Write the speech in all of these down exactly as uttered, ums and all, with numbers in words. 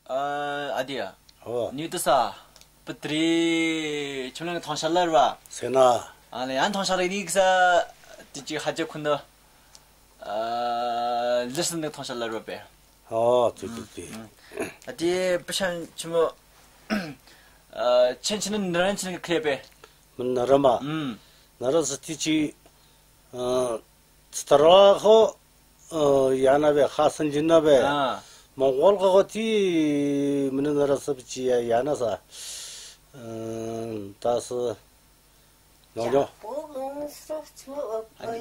ཨ་ཨ་དེ་ཡ། ཨོ། ནི་དུ་ས་པ་ཏྲི་ཁྱིམ་ནང་ཐོང་ཤ་ལར་བ། སེ་ན། ཨ་ལེ་ཡང་ཐོང་ཤ་ལར་ནི་གི་ས་དེ་ཅི་ཧ་ཅ་ཁུ་ནུ་ཨ་ལི་སི་ནི་ཐོང་ཤ་ལར་བ་པེ། ཨོ་ཏུ་ཏུ་ཏུ། ཨ་དེ་པ་ཤན་ཆི་མོ་ཨ་ཆེན་ཆེན་ནི་རན་ཆེན་གི་ཁེ་པེ། མི་ན་ར་མ། ཨུམ། ན་ར་ས་དེ་ཅི་ཨ་ཙི་ཏ་ར་ཁོ། ཨ་ཡ་ན་བེ་ཧ་སན་ཇི་ན་བེ། ཨ། མོང་གོལ་ཁ་ཁོ་དེ་མི་ནི་ན་ར་སབ་ཅི་ཡ་ཡ་ན་ས། ཨ་ད་སི་ཉོ་ཉོ། ཨ་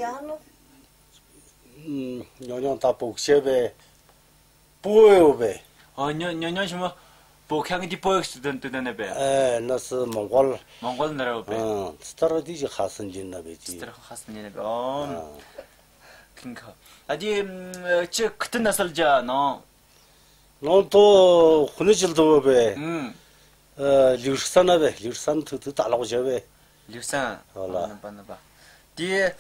ཉོ་ཉོ་ད་པོག་ཤེ་བེ། པོ་ཡོ་བེ། ཨ་ཉོ་ཉོ་ཉོ་ཤི་མོ་པོ་ཁ་གི་དེ་པོ་ཡོ་ཤི་དུ་དུ་དུ་ན་བེ། ཨེ་ན་སི་མོང་གོལ། མོང་གོལ་ན་ར་བེ། ཨ་ཙི་ཏ་ར་དེ་ཅི་ཧ་སན་ཇི་ན་བེ་ཅི། ཙི་ཏ་ར་ཧ་སན་ཇི་ན་བེ། ཨོ། ཨ། ཁིང་ཁ། ཨ་དེ་ཅི་ཁི་ཏི་ན་སལ་ཇ་ནོ། ནོ་ཏོ་ཁུ་ནི་ཅིལ་ཏོ་བེ། ཨུམ། ཨ་ལིའུ་སན་ན་བེ། ལིའུ་སན་ཐུག་ཐུག་ད་ལོག་ཇ་བེ། ལིའུ་སན། ཨོ་ལ། ནམ་པ་ནམ་པ། དེ་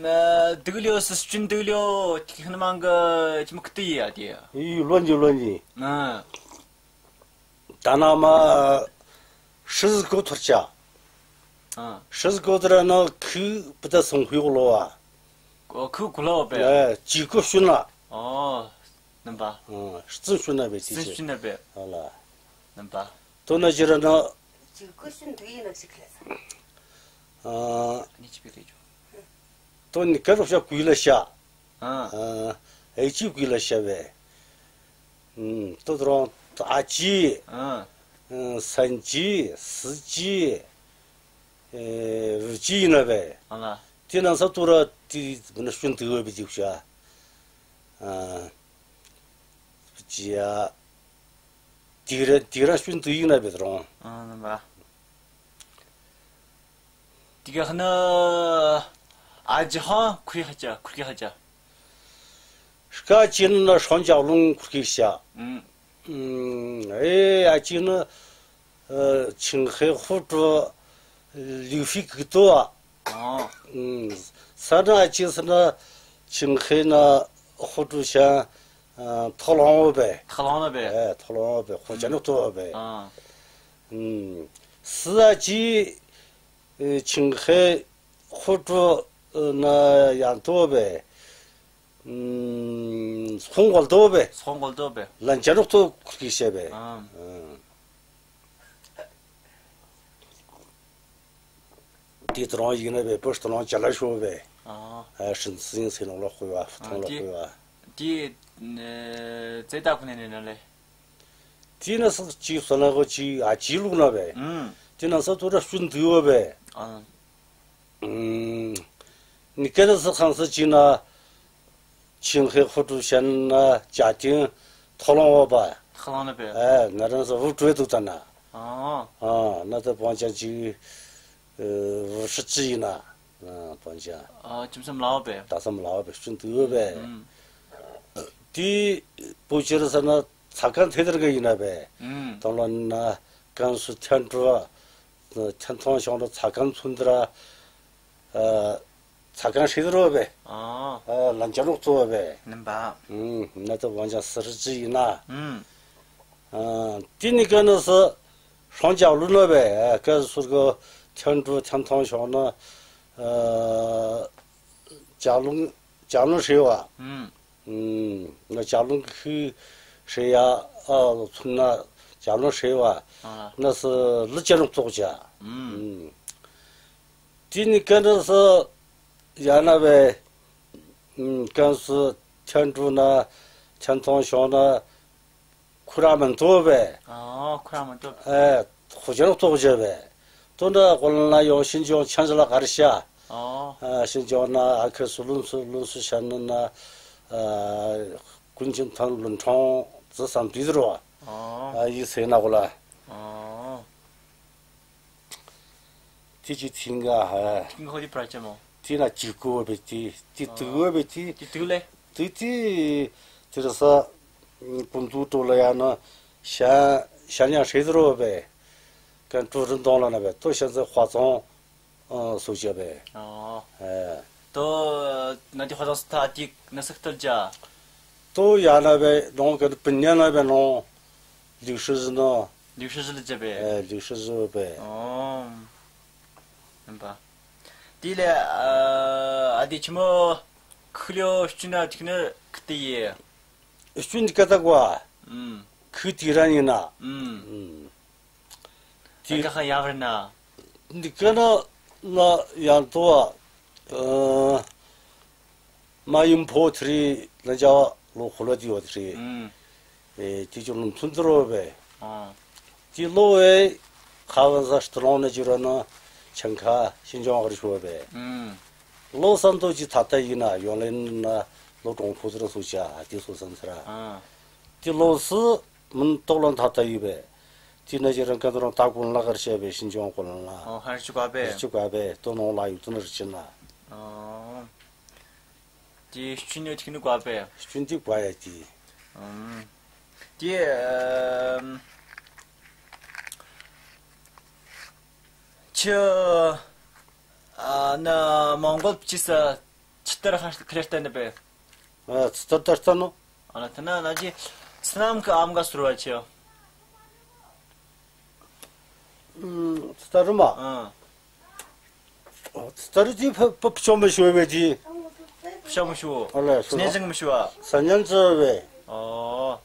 ཨ་དིག་ལིའོ་སི་ཅུན་དིག་ལིའོ་ཁྱི་ཁ་ན་མང་གི་ཅི་མོ་ཁི་ཏི་ཡ་དེ། ཨི་ལོ་ཉི་ལོ་ཉི། ཨ། ད་ན་མ་ཧྲི་ཟི་གོ་ཐོར་ཅ། ཨ། ཧྲི་ཟི་གོ་ཐོར་ན་ཁུ་པི་ད་སོང་ཁུ་ཡོག་ལོ་བ། ཨོ་ཁུ་གུ་ལོ་བེ། ཨེ་ཅི་གོ་ཤུ་ན། ཨོ། ནམ་པ། ཨ་རྩིན་ཤུ་ན་བེ་ཅི་ཅི། རྩིན་ཤུ་ན་བེ། ཨ་ལ། ནམ་པ། ཏོ་ན་ཇི་ར་ན། ཅི་གོ་ཤུ་ན་དུ་ཡི་ན་ཅི་ཁ་ལ་ས། ཨ། ནི་ཅི་བེ་ལེ་ཇོ། ཏོ་ནི་ཀ་རོ་ཤ་ཀུ་ཡི་ལ་ཤ། ཨ། ཨ་ཨེ་ཅི་ཀུ་ལ་ཤ་བེ། ཨུམ་ཏོ་ཏོ་རོང་ཨ་ཅི། ཨ། ཨ་སན་ཅི་སི་ཅི། ཨེ་རུ་ཅི་ཡིན་ན་བེ། ཨ་ལ། དེ་ནང་ས་ཏོ་ར་དེ་མི་ན་ཤུན་དུ་བེ་ཅི་ཤ། ཨ་ཅི་ཡ། དེ་ར་དེ་ར་ཤུན་དུ་ཡིན་ན་བེ་ཏོ་རོང་། ཨ་ནམ་པ། དེ་ག་ཧ་ན་ཨ་ཅི་ཧ་ཁུར་ཧ་ཅ་ཁུར་གི་ཧ་ཅ། སྐ་ཅི་ན་ཧྲོང་ཅག་ལུང་ཁུར་གི་ཤ། ཨུམ། ཨུམ་ཨེ་ཨ་ཅི་ན་ཨ་ཆིང་ཧེ་ཧུ་ཀྲུ་ལིའུ་ཧྥི་གི་ཏོ་བ། ཨ། ཨུམ། ས་ན་ཨ་ཅི་ས་ན་ཆིང་ཧེ་ན་ཧུ་ཀྲུ་ཤ། ཨ་ཐོ་ལོང་བོ་བེ། ཐོ་ལོང་ན་བེ། ཨེ་ཐོ་ལོང་བོ་བེ། ཁོ་ཅ་ནོག་ཏོ་བོ་བེ། ཨ། ཨུམ། སི་ཨ་ཅི་ཨེ་ཆིང་ཧེ་ཧུ་ཀྲུ་ཨེ་ན་ཡང་ཏོ་བོ་བེ། ཨུམ། སོང་གོལ་ཏོ་བོ་བེ། སོང་གོལ་ཏོ་བོ་བེ། ལན་ཅ་ནོག་ཏོ་ཁུར་གི་ཤ་བེ། ཨ། ཨུམ། དེ་ཏོ་རོང་ཡིན་ན་བེ་པོ་ཏོ་རོང་ཅ་ལ་ཤོ་བེ། ཨ། ཨ་ཧྲིན་སིང་སེ་ནོག་ལོ་ཁོ་ཡ་ཧྥུ་ཐོང་ལོ་ཁོ་ཡ། དེ་ཨེ་ཙེ་ད་ཁུ་ནེ་ནེ་ན་ལེ། དེ་ན་སི་ཅི་སོ་ན་གོ་ཅི་ཨ་ཅི་ལུག་ན་བེ། ཨུམ། དེ་ན་ས་ཏོ་ར་ཤུན་དུ་བོ་བེ། ཨ། ཨུམ། ནི་ཀ་ན་སི་ཁང་སི་ཅི་ན། ཆིང་ཧེ་ཧུ་ཀྲུ་ཤན་ན་ཅ་ཏིང་ཐོ་ལོང་བོ་བ། ཐོ་ལོང་ན་བེ། ཨེ་ན་རང་སི་ཧུ་ཀྲུ་བེ་དུག་ཏ་ན། ཨ། ཨ་ན་ད་བང་ཅ་ཅི་ཨེ་ཧུ་ཧྲི་ཅི་ཡིན་ན། ཨ་བང་ཅ། ཨ་ཅི་སམ་ལ་བོ་བེ། ད་སམ་ལ་བོ་བེ་ཤུན་དུ་བོ་བེ། ཨུམ། དེ་བོ་ཅི་ར་ས་ན་ཚ་ཁན་ཐེ་དར་ག་ཡིན་ན་བེ། ཨུམ། ཏོང་ལོ་ན་ཀན་སུ་ཐན་ཀྲུ་ཐན་ཐོང་ཤོང་ན་ཚ་ཁན་ཚུན་དར། ཨ། ཚ་ཁན་ཧྲེ་དར་བོ་བེ། ཨ། ཨ་ལན་ཅ་ནོག་ཏོ་བོ་བེ། ནམ་པ། ཨུམ། ན་ད་བང་ཅ་སི་རི་ཅི་ཡིན་ན། ཨུམ། ཨ་དེ་ནི་ཀ་ན་སི་ཧྲོང་ཅག་ལུང་ན་བེ། ཨ་ཀན་སུ་གོ་ཐན་ཀྲུ་ཐན་ཐོང་ཤོང་ན། ཨ་ཅག་ལུང་ཅག་ལུང་ཧྲེ་བ། ཨུམ། ཨུམ། ན་ཅག་ལུང་ཁུ་ཧྲེ་ཡ། ཨ་ཚུན་ན་ཅག་ལུང་ཧྲེ་བ། ཨ། ན་སི་ལི་ཅ་ནོག་ཏོག་ཅ། ཨུམ། ཨུམ། དེ་ནི་ཀ་ན་སི་ཡ་ན་བེ། ཨུམ། ཀན་སུ་ཐན་ཀྲུ་ན་ཐན་ཐོང་ཤོང་ན་ཁུ་ར་མན་ཏོ་བེ། ཨ་ཁུ་ར་མན་ཏོ་བེ། ཨེ་ཁོ་ཅ་ནོག་ཏོག་ཅ་བེ། ཏོ་ན་གོ་ལ་ན་ཡོང་ཤིན་ཅང་ཆན་ཅ་ལ་གར་ཤ། ཨ། ཨ་ཤིན་ཅང་ན་ཨ་ཁེ་སུ་ལུན་སུ་ལུན་སུ་ཤ་ན་ན། ཨ་ཀུན་མཁྱེན་ཐང་ལུན་ཁྲོང་ཙི་སམ་པི་ཟེར་བ། ཨ། ཨ་ཡི་སེ་ན་གོ་ལ། ཨ། དེ་ཅི་ཐིང་ག་ཧ། ཐིང་ག་ཧོ་དེ་པྲ་ཅ་མོ། དེ་ན་ཅི་ཀོ་བེ་དེ། དེ་དུ་བེ་དེ། དེ་དུ་ལེ། དེ་དེ་དེ་ར་ས་ཀུན་ཏུ་ཏོ་ལ་ཡ་ན་ཤ་ཤ་ཉ་ཧྲེ་དར་བོ་བེ། ཀན་ཀྲུ་རིན་ཏོང་ལ་ན་བེ་ཏོ་ཤ་ཟ་ཧོ་ཙོང་ཨ་སུ་ཅ་བེ། ཨ། ཨེ། ཏོ་ན་དེ་ཧོ་ཙོང་སི་ཐ་དེ་ན་སི་ཁ་ཏལ་ཅ། ཏོ་ཡ་ན་བེ་ནོང་ཀ་ནི་པིན་ཉ་ན་བེ་ནོང་། ལིའུ་ཧྲི་ཟི་ནོ། ལིའུ་ཧྲི་ཟི་ལ་ཅེ་བེ། ཨེ། ལིའུ་ཧྲི་ཟི་བེ། ཨོ། ཨིན་པ། དེ་ལས་ཨ་ཨ་དེ་ཆི་མོ་ཁུ་ལིའོ་སྐྱུ་ན་ཐིག་ན་ཁུ་དེ་ཡེ། སྐྱུ་འདི་ཀ་ད་གོ། ཨུམ། ཁུ་དེ་རང་ཡིན་ན། ཨུམ། ཨུམ། དེ་ཀ་ཁ་ཡ་བར་ན། འདི་ཀ་ན་ན་ཡང་ཏོ་བ། ཨ། མ་ཡུམ་ཕོ་ཐི་རི་ལ་ཇ་ལོ་ཁོ་ལོ་དི་ཡོད་ཐི་རི། ཨུམ། ཨེ། དེ་ཅུང་ལུང་ཐུན་དུ་རོ་བེ། ཨ། དེ་ལོ་བེ་ཁ་བན་ས་སྟ་ལོང་ན་ཅི་རོ་ན་ཆང་ཁ་ཤིན་ཅང་གར་ཤོ་བེ། ཨུམ། ལོ་སན་ཏོ་ཅི་ཐ་ཐ་ཡིན་ན་ཡོང་ལེ་ན་ལོ་གྲོང་ཕུ་ཟེར་སུ་ཅ་དེ་སུ་སན་ཚར། ཨ། དེ་ལོ་སི་མིན་ཏོག་ལོན་ཐ་ཐ་ཡི་བེ། དེ་ན་ཅི་རང་ཀ་ཏོ་རང་ཏ་གུན་ལ་གར་ཤ་བེ་ཤིན་ཅང་གུན་ལ། ཨོ། ཧར་ཅུ་ག་བེ། ཧར་ཅུ་ག་བེ་ཏོ་ནོ་ལ་ཡུ་ཏོ་ན་རི་ཅི་ན། ཨོ། དེ་སྐྱུ་ནི་ཐིག་ནི་གོ་བེ། སྐྱུ་འདི་གོ་ཡ་དེ། ཨུམ། དེ་ཨམ། ཆི་ཨ་ན་མོང་གོལ་ཅི་ས་ཆི་ལྟར་ཁ་ཁ་ལྟར་ནི་བེ། ཨ། ཆི་ལྟར་ལྟར་ལྟར་ནོ། ཨ་ན་ཐ་ན་ན་ཅི་ཚི་ནམ་ཁ་ཨམ་ག་སུར་བ་ཆི། ཨུམ། ཚི་ཏ་རུ་མ། ཨ། ཚི་ཏ་རུ་དེ་ཕ་ཕ་ཕྱོགས་མི་ཤོར་བེ་དེ། ཕྱོགས་མི་ཤོར། ཨ་ལེ། སུ་ནེ་ཟིང་མི་ཤོར་བ། ས་ཉན་ཙི་བེ། ཨོ།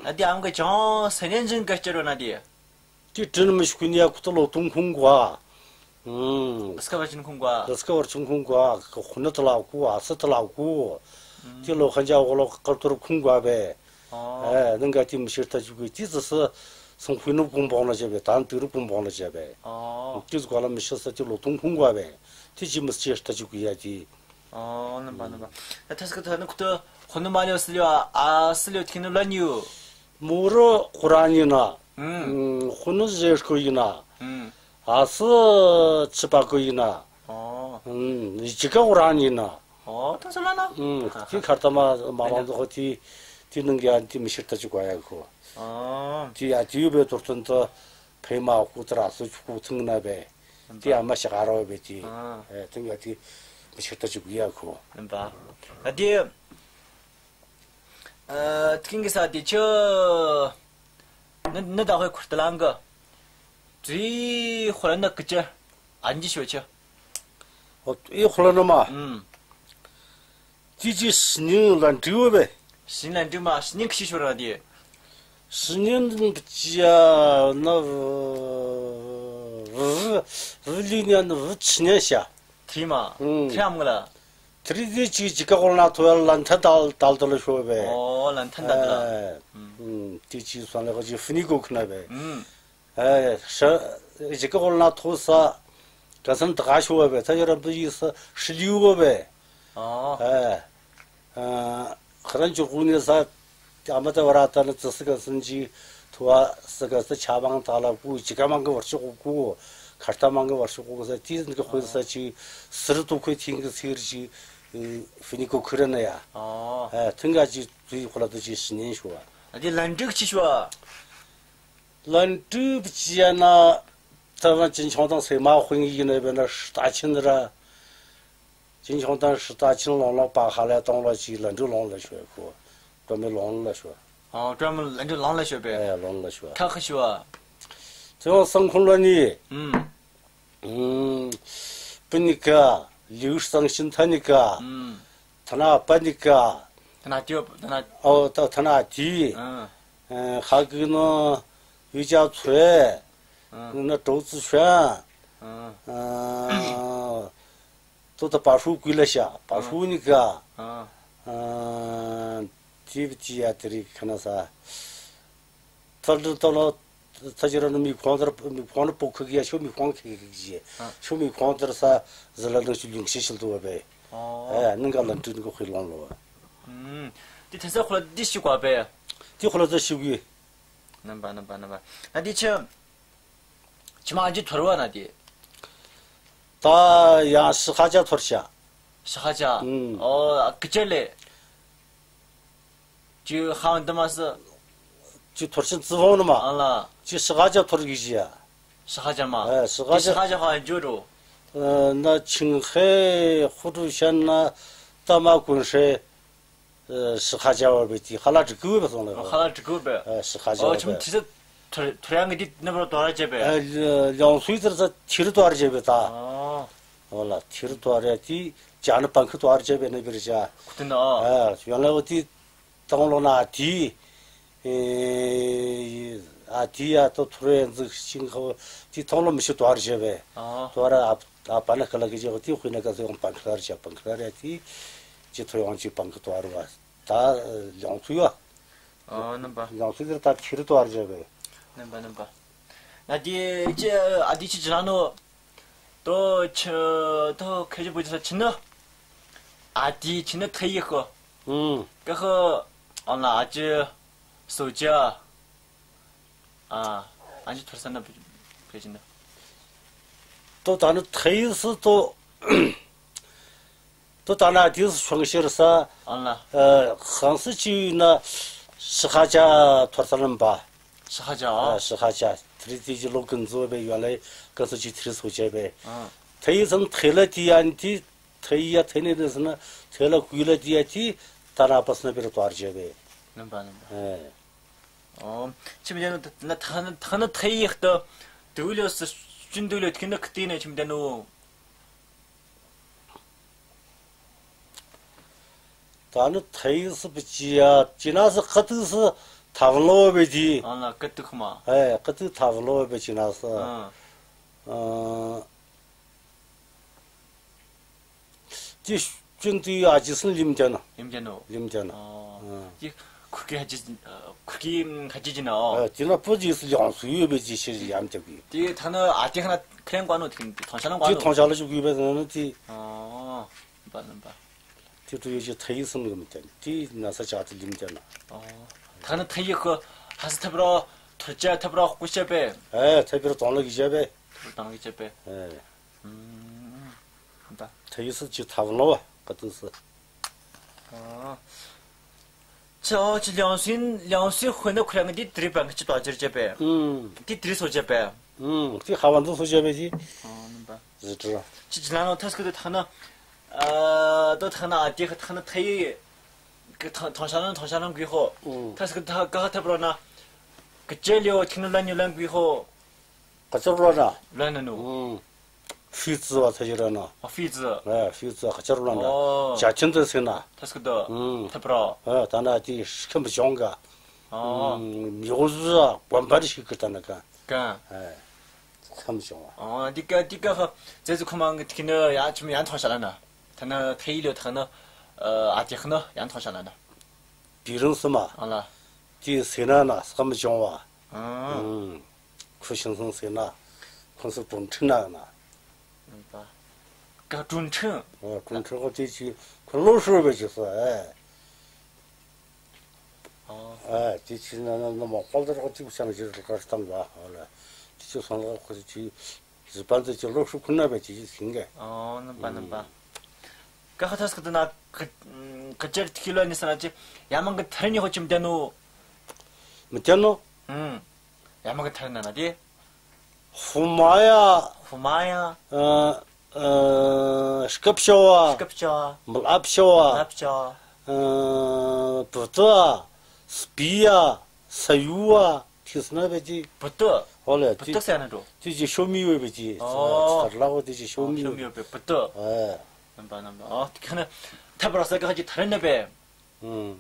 ཨ་དེ་ཨམ་ག་ཅང་ས་ཉན་ཟིང་ག་ཅི་རོ་ན་དེ། དེ་དྲིན་མི་ཤུགས་ནི་ཡ་ཁུ་ཏོ་ལོ་ཐུང་ཁུང་གོ། ཨུམ། ལ་སྐ་བར་ཆུང་ཁུང་གོ། ལ་སྐ་བར་ཆུང་ཁུང་གོ། ཁུ་ནི་ཏི་ལ་གོ། ཨ་སི་ཏི་ལ་གོ། ཨུམ། དེ་ལོ་ཁན་ཅ་འོ་ལོ་ཀར་ཏོར་ཁུང་གོ་བེ། ཨོ། ཨེ། ནང་ག་དེ་མི་ཤེས་ལྟ་ཅིག་གི་དེ་ཙི་སི་སང་ཕུ་ནུ་ཀུང་བོང་ལ་བྱས་པས། ད་དུ་རུ་ཀུང་བོང་ལ་བྱས་པས། ཨོ། དེ་ཙི་ག་ལ་མི་ཤེས་ས་དེ་ལོ་ཐུང་ཁུང་གོ་བས། དེ་ཅི་མི་ཤེས་ལྟ་ཅིག་གི་ཡ་དེ། ཨོ། ནམ་པ་ནམ་པ། ད་ཐ་སི་ཀ་ཐ་ནུ་ཁུ་ཏོ་ཁོ་ནུ་མ་ལེའོ་སི་ལེའོ་ཨ་སི་ལེའོ་ཐིག་ནུ་ལ་ཉིའོ། མོ་རུ་ཁོ་རང་ཡིན་ན། ཨུམ། ཁོ་ནུ་ཟེར་ཁོ་ཡིན་ན། ཨུམ། ཨ་སི་ཆི་པ་ཁོ་ཡིན་ན། ཨོ། ཨུམ། ཇི་ཀ་ཁོ་རང་ཡིན་ན། ཨོ། ད་སོ་ལ་ན། ཨུམ། དེ་ཁར་ཏ་མ་མ་ལང་དོ་ཁོ་དེ་དེ་ནང་གི་ཨ་དེ་མི་ཤེས་ལྟ་ཅིག་གོ་ཡ་ཁོ། ཨོ། དེ་ཡ་དེ་ཡོད་པའི་དོར་ཐོན་དུ་ཕེ་མ་ཁོ་ཏ་ར་སུ་ཆུ་ཁོ་ཐིང་ན་བས། དེ་ཨ་མ་ཤ་ག་ར་བས་དེ། ཨ། ཨེ། དེ་ཡ་དེ་མི་ཤེས་ལྟ་ཅིག་གོ་ཡ་ཁོ། ཨ་དེ། ཨ། ཐིང་གི་ས་དེ་ཆུ། ནི་ནི་ད་ཧོས་ཁུར་ཏ་ལང་གི། ཙི་ཧོ་ལ་ན་ཀི་ཅི། ཨན་ཇི་ཤོ་ཆུ། ཨོ། ཨི་ཧོ་ལ་ན་མ། ཨུམ། ཙི་ཙི་སི་ཉིན་ལ་འདྲི་བོ་བེ། སི་ཉིན་ལ་འདྲི་མ་སི་ཉིན་ཁི་ཤི་ཤོ་ར་དེ། སི་ཉིན་ཅི་ཡ་ན་བུ་བུ་ལི་ཉན་བུ་ཆི་ཉན་ཤ། ཐི་མ། ཨུམ། ཐི་ཨམ་ག་ལ། ཐི་རི་ཟི་ཅིག་ཅིག་ཀ་གོ་ན་ཐོ་ཡ་ལན་ཐན་དལ་དལ་དུ་ལ་ཤོ་བེ། ཨོ། ལན་ཐན་དལ་དུ་ལ། ཨེ། ཨུམ། ཨུམ། ཏི་ཅི་སོན་ལེ་གོ་ཅི་ཧྥི་ནི་གོ་ཁི་ན་བེ། ཨུམ། ཨེ། ཤ་ཅིག་ཀ་གོ་ན་ཐོ་ས་ག་སན་ཏ་ག་ཤོ་བེ། ཐ་ཡ་ར་བུ་ཡི་ས་ཧྲི་ལི་བོ་བེ། ཨོ། ཨེ། ཨ། ཁ་རང་ཅོ་ཀུ་ནི་ས། ཨ་མ་ཏ་བ་ར་ཏ་ནི་ཙི་སི་ག་སན་ཅི་ཐོ་བ་སི་ག་སི་ཆ་མང་ཏ་ལ་ཀུ་ཅི་ཀ་མང་གི་བར་ཆོ་ཀུ་ཀུ། ཁར་ཏ་མང་གི་བར་ཆོ་ཀུ་ས་ཏི་ནི་གི་ཧོད་ས་ཅི་སི་རི་ཏུ་ཁོས་ཐིང་གི་སི་རི་ཅི་ཧྥི་ནི་ཀོ་ཁི་ར་ན་ཡ། ཨོ། ཨ། ཐིང་ག་ཅི་ཏུ་ཡི་ཁོ་ལ་ཏུ་ཅི་སི་ཉན་ཤོ་བ། ཨ་དེ་ལན་ཀྲིག་ཅི་ཤོ་བ། ལན་ཀྲིག་ཅི་ཡ་ན་ཏ་བ་ཅིན་ཆོང་ཏང་སེ་མ་ཧུང་ཡི་ན་བེ་ན་ཧྲི་ཏ་ཆིན་ར། ཅིན་ཆོང་ཏང་ཧྲི་ཏ་ཆིན་ལོང་ལོང་པ་ཧ་ལས་ཏོང་ལོ་ཅི་ལན་ཀྲིག་ལོང་ལ་ཤོ་ཁོ། ཀྲོ་མི་ལོང་ལ་ཤོ། ཨོ། ཀྲོ་མི་ལན་ཀྲིག་ལོང་ལ་ཤོ་བེ། ཨེ། ལོང་ལ་ཤོ། ཐ་ཁི་ཤོ་བ། ཙེ་བང་སང་ཁུང་ལ་ནི། ཨུམ། ཨུམ། པི་ནི་ཀ། ལིའུ་སང་ཤིན་ཐ་ནི་ཀ། ཨུམ། ཐ་ན་པ་ནི་ཀ། ཐ་ན་ཏི་ཡོ་ཐ་ན། ཨོ། ཐ་ཐ་ན་ཏི། ཨ། ཨ། ཧ་གི་ནོ་ཡུ་ཅ་ཚོས། ཨ། ན་ཀྲོ་ཙི་ཤན། ཨ། ཨ། ཏོ་ཏ་པ་ཧྲུ་ཀུ་ལ་ཤ་པ་ཧྲུ་ནི་ཀ། ཨ། ཨ། ཏི་བི་ཏི་ཡ་ཏི་རི་ཁ་ན་ས། ཐར་ཏོ་ལོ། ཐ་ཅི་ར་ནི་མི་ཁོང་ཐར་མི་ཁོང་ནི་པོ་ཁི་གི་ཡ་ཤོ་མི་ཁོང་ཁི་གི་ཡ། ཨ། ཤོ་མི་ཁོང་ཐར་ས་ཟི་ལ་ནང་ཤུ་ལུང་ཤི་ཤིལ་དུ་བ་བེ། ཨོ། ཨེ། ནང་ག་ལན་ཀྲིག་ནི་གོ་ཁི་ལོང་ལོ་བ། ཨུམ། ཏི་ཐེ་ས་ཁོ་ལ་ཏི་ཤི་གོ་བེ། ཏི་ཁོ་ལ་ཏི་ཤི་གི། ནམ་པ་ནམ་པ་ནམ་པ། ན་ཏི་ཆི། ཆི་མ་ཨན་ཅི་ཐོར་བ་ན་ཏི། ད་ཡང་ཤི་ཁ་ཅ་ཐོར་ཤ། ཤི་ཁ་ཅ། ཨུམ། ཨོ། ཀི་ཅ་ལེ། ཅི་ཧང་དི་མ་སི། ཅི་ཐོར་ཤིན་ཙི་བོང་ནི་མ། ཨ་ལ། ཅི་ཤི་ཁ་ཅ་ཐོར་གི་ཤི་ཡ། ཤི་ཁ་ཅ་མ། ཨེ། ཤི་ཁ་ཅ། ཤི་ཁ་ཅ་ཧང་ཇོ་རོ། ཨ། ན་ཆིང་ཧེ་ཧུ་ཀྲུ་ཤན་ན་ཏ་མ་ཀུན་ཧྲེ། ཨ་ཤི་ཁ་ཅ་བ་བེ་ཏི་ཧ་ལ་དྲི་གུ་བེ་སོང་ལེ། ཨོ་ཧ་ལ་དྲི་གུ་བེ། ཨ་ཤི་ཁ་ཅ་བ་བེ། ཨོ་ཆུམ་ཐི་ས་ཐུར་ཐུར་ཡང་གི་ཏི་ནེ་བར་དོ་ར་ཅེ་བེ། ཨ་ལི་ལིའང་སུའི་ཙིར་ས་ཐིར་དོ་ར་ཅེ་བེ་ད། ཨོ་ཨོ་ལ་ཐིར་དོ་ར་ཏི་ཅ་ནི་པང་ཁི་དོ་ར་ཅེ་བེ་ནེ་བེ་རི་ཅ། ཁུ་ཏི་ནོ། ཨ་ཡོན་ལེ་བོ་ཏི་ཏང་ལོ་ན་ཏི། ཨེ་ཨ་ཏི་ཡ་ཏོ་ཐུར་ཡང་ཟིག་ཤིང་ཁ་བོ་ཏི་ཏང་ལོ་མི་ཤི་དོ་ར་ཅེ་བེ། ཨོ། དོ་ར་ཨ་ཨ་པ་ན་ཁ་ལ་གི་ཅེ་བོ་ཏི་ཧུའི་ན་ཀ་སེ་ཡོང་པང་ཁི་དོ་ར་ཅེ་པང་ཁི་དོ་ར་ཏི་ཅི་ཐོ་ཡོང་ཅི་པང་ཁི་དོ་ར་བ། ད་ལིའང་སུའི་བ། ཨོ་ནམ་པ། ལིའང་སུའི་ཙིར་ད་ཐིར་དོ་ར་ཅེ་བེ། ནམ་པ་ནམ་པ། ན་ཏི་ཅི་ཨ་ཏི་ཅི་ཅི་ན་ནོ། ཏོ་ཆི་ཏོ་ཁེ་ཅི་བུ་ཅི་ས་ཆི་ནི། ཨ་ཏི་ཆི་ནི་ཐེ་ཡི་ཁོ། ཨུམ། ཀ་ཁོ་ཨོ་ན་ཨ་ཅི་སོ་ཅ། ཨ་ཨ་ཅི་ཐོར་ས་ན་བེ་ཅི་ན། ཏོ་ད་ནི་ཐེ་ཡི་སི་ཏོ། ཏོ་ད་ན་ཏི་སི་ཆོང་ཤེར་ས། ཨ་ལ། ཨ་ཧང་སི་ཅི་ཡོད་ན་ཤི་ཁ་ཅ་ཐོར་ས་ལམ་པ། ཤི་ཁ་ཅ། ཨ་ཤི་ཁ་ཅ་ཐི་རི་ཏི་ཅི་ལོ་ཀུན་ཛོ་བེ་ཡོན་ལེ་ཀ་སི་ཅི་ཐི་རི་སོ་ཅེ་བེ། ཨ། ཐེ་ཡི་སམ་ཐེ་ལ་ཏི་ཡན་ཏི་ཐེ་ཡི་ཡ་ཐེ་ནེ་ནེ་སི་ན་ཐེ་ལ་ཀུ་ལ་ཏི་ཡ་ཏི་ད་ན་པ་སི་ན་བེ་ར་དོ་ར་ཅེ་བེ། ནམ་པ་ནམ་པ། ཨེ། ཨོ། ཆི་མི་ཏེ་ནོ་ན་ཐ་ན་ཐ་ན་ཐེ་ཡི་ཁ་ཏོ་དུ་ལོ་སི་ཅུན་དུ་ལོ་ཐིག་ན་ཁ་ཏི་ནེ་ཆི་མི་ཏེ་ནོ། ད་ནི་ཐེ་ཡི་སི་བི་ཅི་ཡ་ཅི་ན་སི་ཀ་ཏུ་སི་ཐབ་ལོ་བེ་ཏི། ཨ་ན་ཀ་ཏུ་ཁུ་མ། ཨེ་ཀ་ཏུ་ཐབ་ལོ་བེ་ཅི་ན་སི། ཨ། ཨ། ཏི་ཅུན་ཏུ་ཡ་ཨ་ཅི་སི་ལིམ་ཏེ་ན། ལིམ་ཏེ་ནོ། ལིམ་ཏེ་ན། ཨ། ཨ། ཏི་ཁུར་གི་ཧ་ཅི་ཁུར་གི་ཧ་ཅི་ཅི་ན་ཨོ། ཨ་ཏི་ན་པུ་ཅི་སི་ལིའང་སུའི་ཡོད་བེ་ཅི་ཤེར་ཡམ་ཏེ་གི། ཏི་ཐ་ན་ཨ་ཏི་ཁ་ན་ཁ་རེང་ཀ་ནོ་ཏི་ཐོང་ཤ་ལང་ཀ་ཏི་ནོ། ཐོང་ཤ་ལ་ཅུ་གི་བེ་ན་ཏི། ཨོ། ནམ་པ་ནམ་པ། ཏི་ཏུ་ཡོད་ཅི་ཐེ་ཡི་སི་མི་གི་མི་ཏེ་ན་ཏི་ན་ས་ཅ་ཏི་ལིམ་ཏེ་ན། ཨོ། ཐ་ན་ཐེ་ཡི་ཁོ་ཧ་སི་ཐབ་རོ་ཐུར་ཅ་ཐབ་རོ་ཀུ་ཤ་བེ། ཨེ་ཐབ་རོ་ཏང་ལ་གི་ཤ་བེ། ཐབ་རོ་ཏང་ལ་གི་ཤ་བེ། ཨེ། ཨུམ། ད། ཐེ་ཡི་སི་ཅི་ཐབ་ལོ་བ་ཀ་ཏུ་སི། ཨ། ཅོ་ཅི་ལིའང་སུའི་ལིའང་སུའི་ཧུའེ་ནེ་ཁོ་རང་གི་ཏི་ཏི་རི་པང་ཁི་ཅི་དོ་ཅེ་ར་ཅེ་བེ། ཨུམ། ཏི་ཏི་རི་སོ་ཅེ་བེ། ཨུམ། ཏི་ཧ་བན་ཏུ་སོ་ཅེ་བེ་ཅི། ཨ་ནམ་པ། ཟི་ཏྲ། ཅི་ཅི་ན་ནོ་ཐ་སི་ཀ་ཏུ་ཐ་ན། ཨ་ཏོ་ཐ་ན་ཨ་ཏི་ཁ་ཐ་ན་ཐེ་ཡི་ཀ་ཐང་ཐང་ཤ་ལང་ཐང་ཤ་ལང་གུ་ཧོ། ཨུམ། ཐ་སི་ཀ་ཏུ་ཀ་ཁ་ཐབ་རོ་ན། ཀ་ཅེ་ལེའོ་ཁྱིང་ལ་ཉུ་ལང་གུ་ཧོ། ཀ་ཅོར་ལོ་ན། ལོ་ན་ནུ། ཨུམ། ཧྥི་ཙི་བ་ཐ་ཅི་ར་ན། ཨ་ཧྥི་ཙི། ཨེ་ཧྥི་ཙི་ཀ་ཅོར་ལོ་ན། ཨོ། ཇ་ཆེན་ཙི་སི་ན། ཐ་སི་ཀ་ཏུ། ཨུམ། ཐབ་རོ། ཨེ་ད་ན་ཏི་ཤི་ཁམ་བྱུང་ག། ཨོ། ཨུམ། མི་འོ་ཟུ་གོམ་པ་རི་ཤི་ཀི་ད་ན་ག། ག། ཨེ་ཤི་ཁམ་བྱུང་བ། ཨོ་ཏི་ཀ་ཏི་ཀ་ཧ་ཙེ་ཙི་ཁོ་མང་གི་ཏི་ཀི་ནི་ཡ་ཆུམ་ཡ་ཐོང་ཤ་ལ་ན། ཐ་ན་ཐེ་ཡི་ལོ་ཐ་ན་ཨ་ཏི་ཁ་ན་ཡ་ཐོང་ཤ་ལ་ན། བི་རང་སི་མ། ཨ་ལ། ཏི་སི་ན་ན་ཤི་ཁམ་བྱུང་བ། ཨ། ཨུམ། ཁོ་ཤིང་སང་སེ་ན། ཁོང་སུ་གྲོང་ཁྲིན་ན་ན། ཀ་གྲོང་ཁྲིན། ཨ་གྲོང་ཁྲིན་ཁོ་ཏི་ཅི་ཁོ་ལོ་ཧྲུལ་བེ་ཅི་སོ་ཨེ། ཨ། ཨ་ཏི་ཅི་ན་ན་ན་མ་ཁོ་ལ་ཁོ་ཏི་བྱང་ཅི་ར་ཀ་སྟངས་ལ་ཨ་ལ། ཏི་ཅི་སོང་ལ་ཁོ་ཏི་ཅི་ཟི་པན་ཏི་ཅི་ལོ་ཧྲུལ་ཁོ་ན་བེ་ཅི་ཅི་སིང་གེ། ཨ་ནམ་པ་ནམ་པ། ཀ་ཁ་ཐ་སི་ཀ་ཏུ་ན་ཀ་ཀ་ཅར་ཏི་ཁི་ལོ་ནི་ས་ན་ཅི་ཡ་མང་གི་ཐར་ཉི་ཧོ་ཅི་མི་ཏེ་ནོ། མི་ཏེ་ནོ། ཨུམ། ཡ་མ་གི་ཐར་ན་ན་ཏེ། ཧུ་མ་ཡ། ཧུ་མ་ཡ། ཨ་ཨ་སྐབས་ཤ་བ། སྐབས་ཤ་བ། མི་ལབ་ཤ་བ། མི་ལབ་ཤ་བ། ཨ་བུ་ཏོ་བ། སྤི་ཡ། ས་ཡུ་བ། ཏི་སི་ན་བེ་ཏི། བུ་ཏོ། ཧོ་ལེ་བུ་ཏོ་ཏི་སེ་ན་འགྲོ། ཏི་ཅི་ཤོ་མི་ཡོད་བེ་ཏི། ཨོ། ཐར་ལ་བོ་ཏི་ཅི་ཤོ་མི་ཡོད། ཤོ་མི་ཡོད་བེ་བུ་ཏོ། ཨེ། ནམ་པ་ནམ་པ། ཨོ་ཏི་ཁ་ན་ཐར་པ་ར་ས་ག་ཅི་ཐར་ན་བེ། ཨུམ།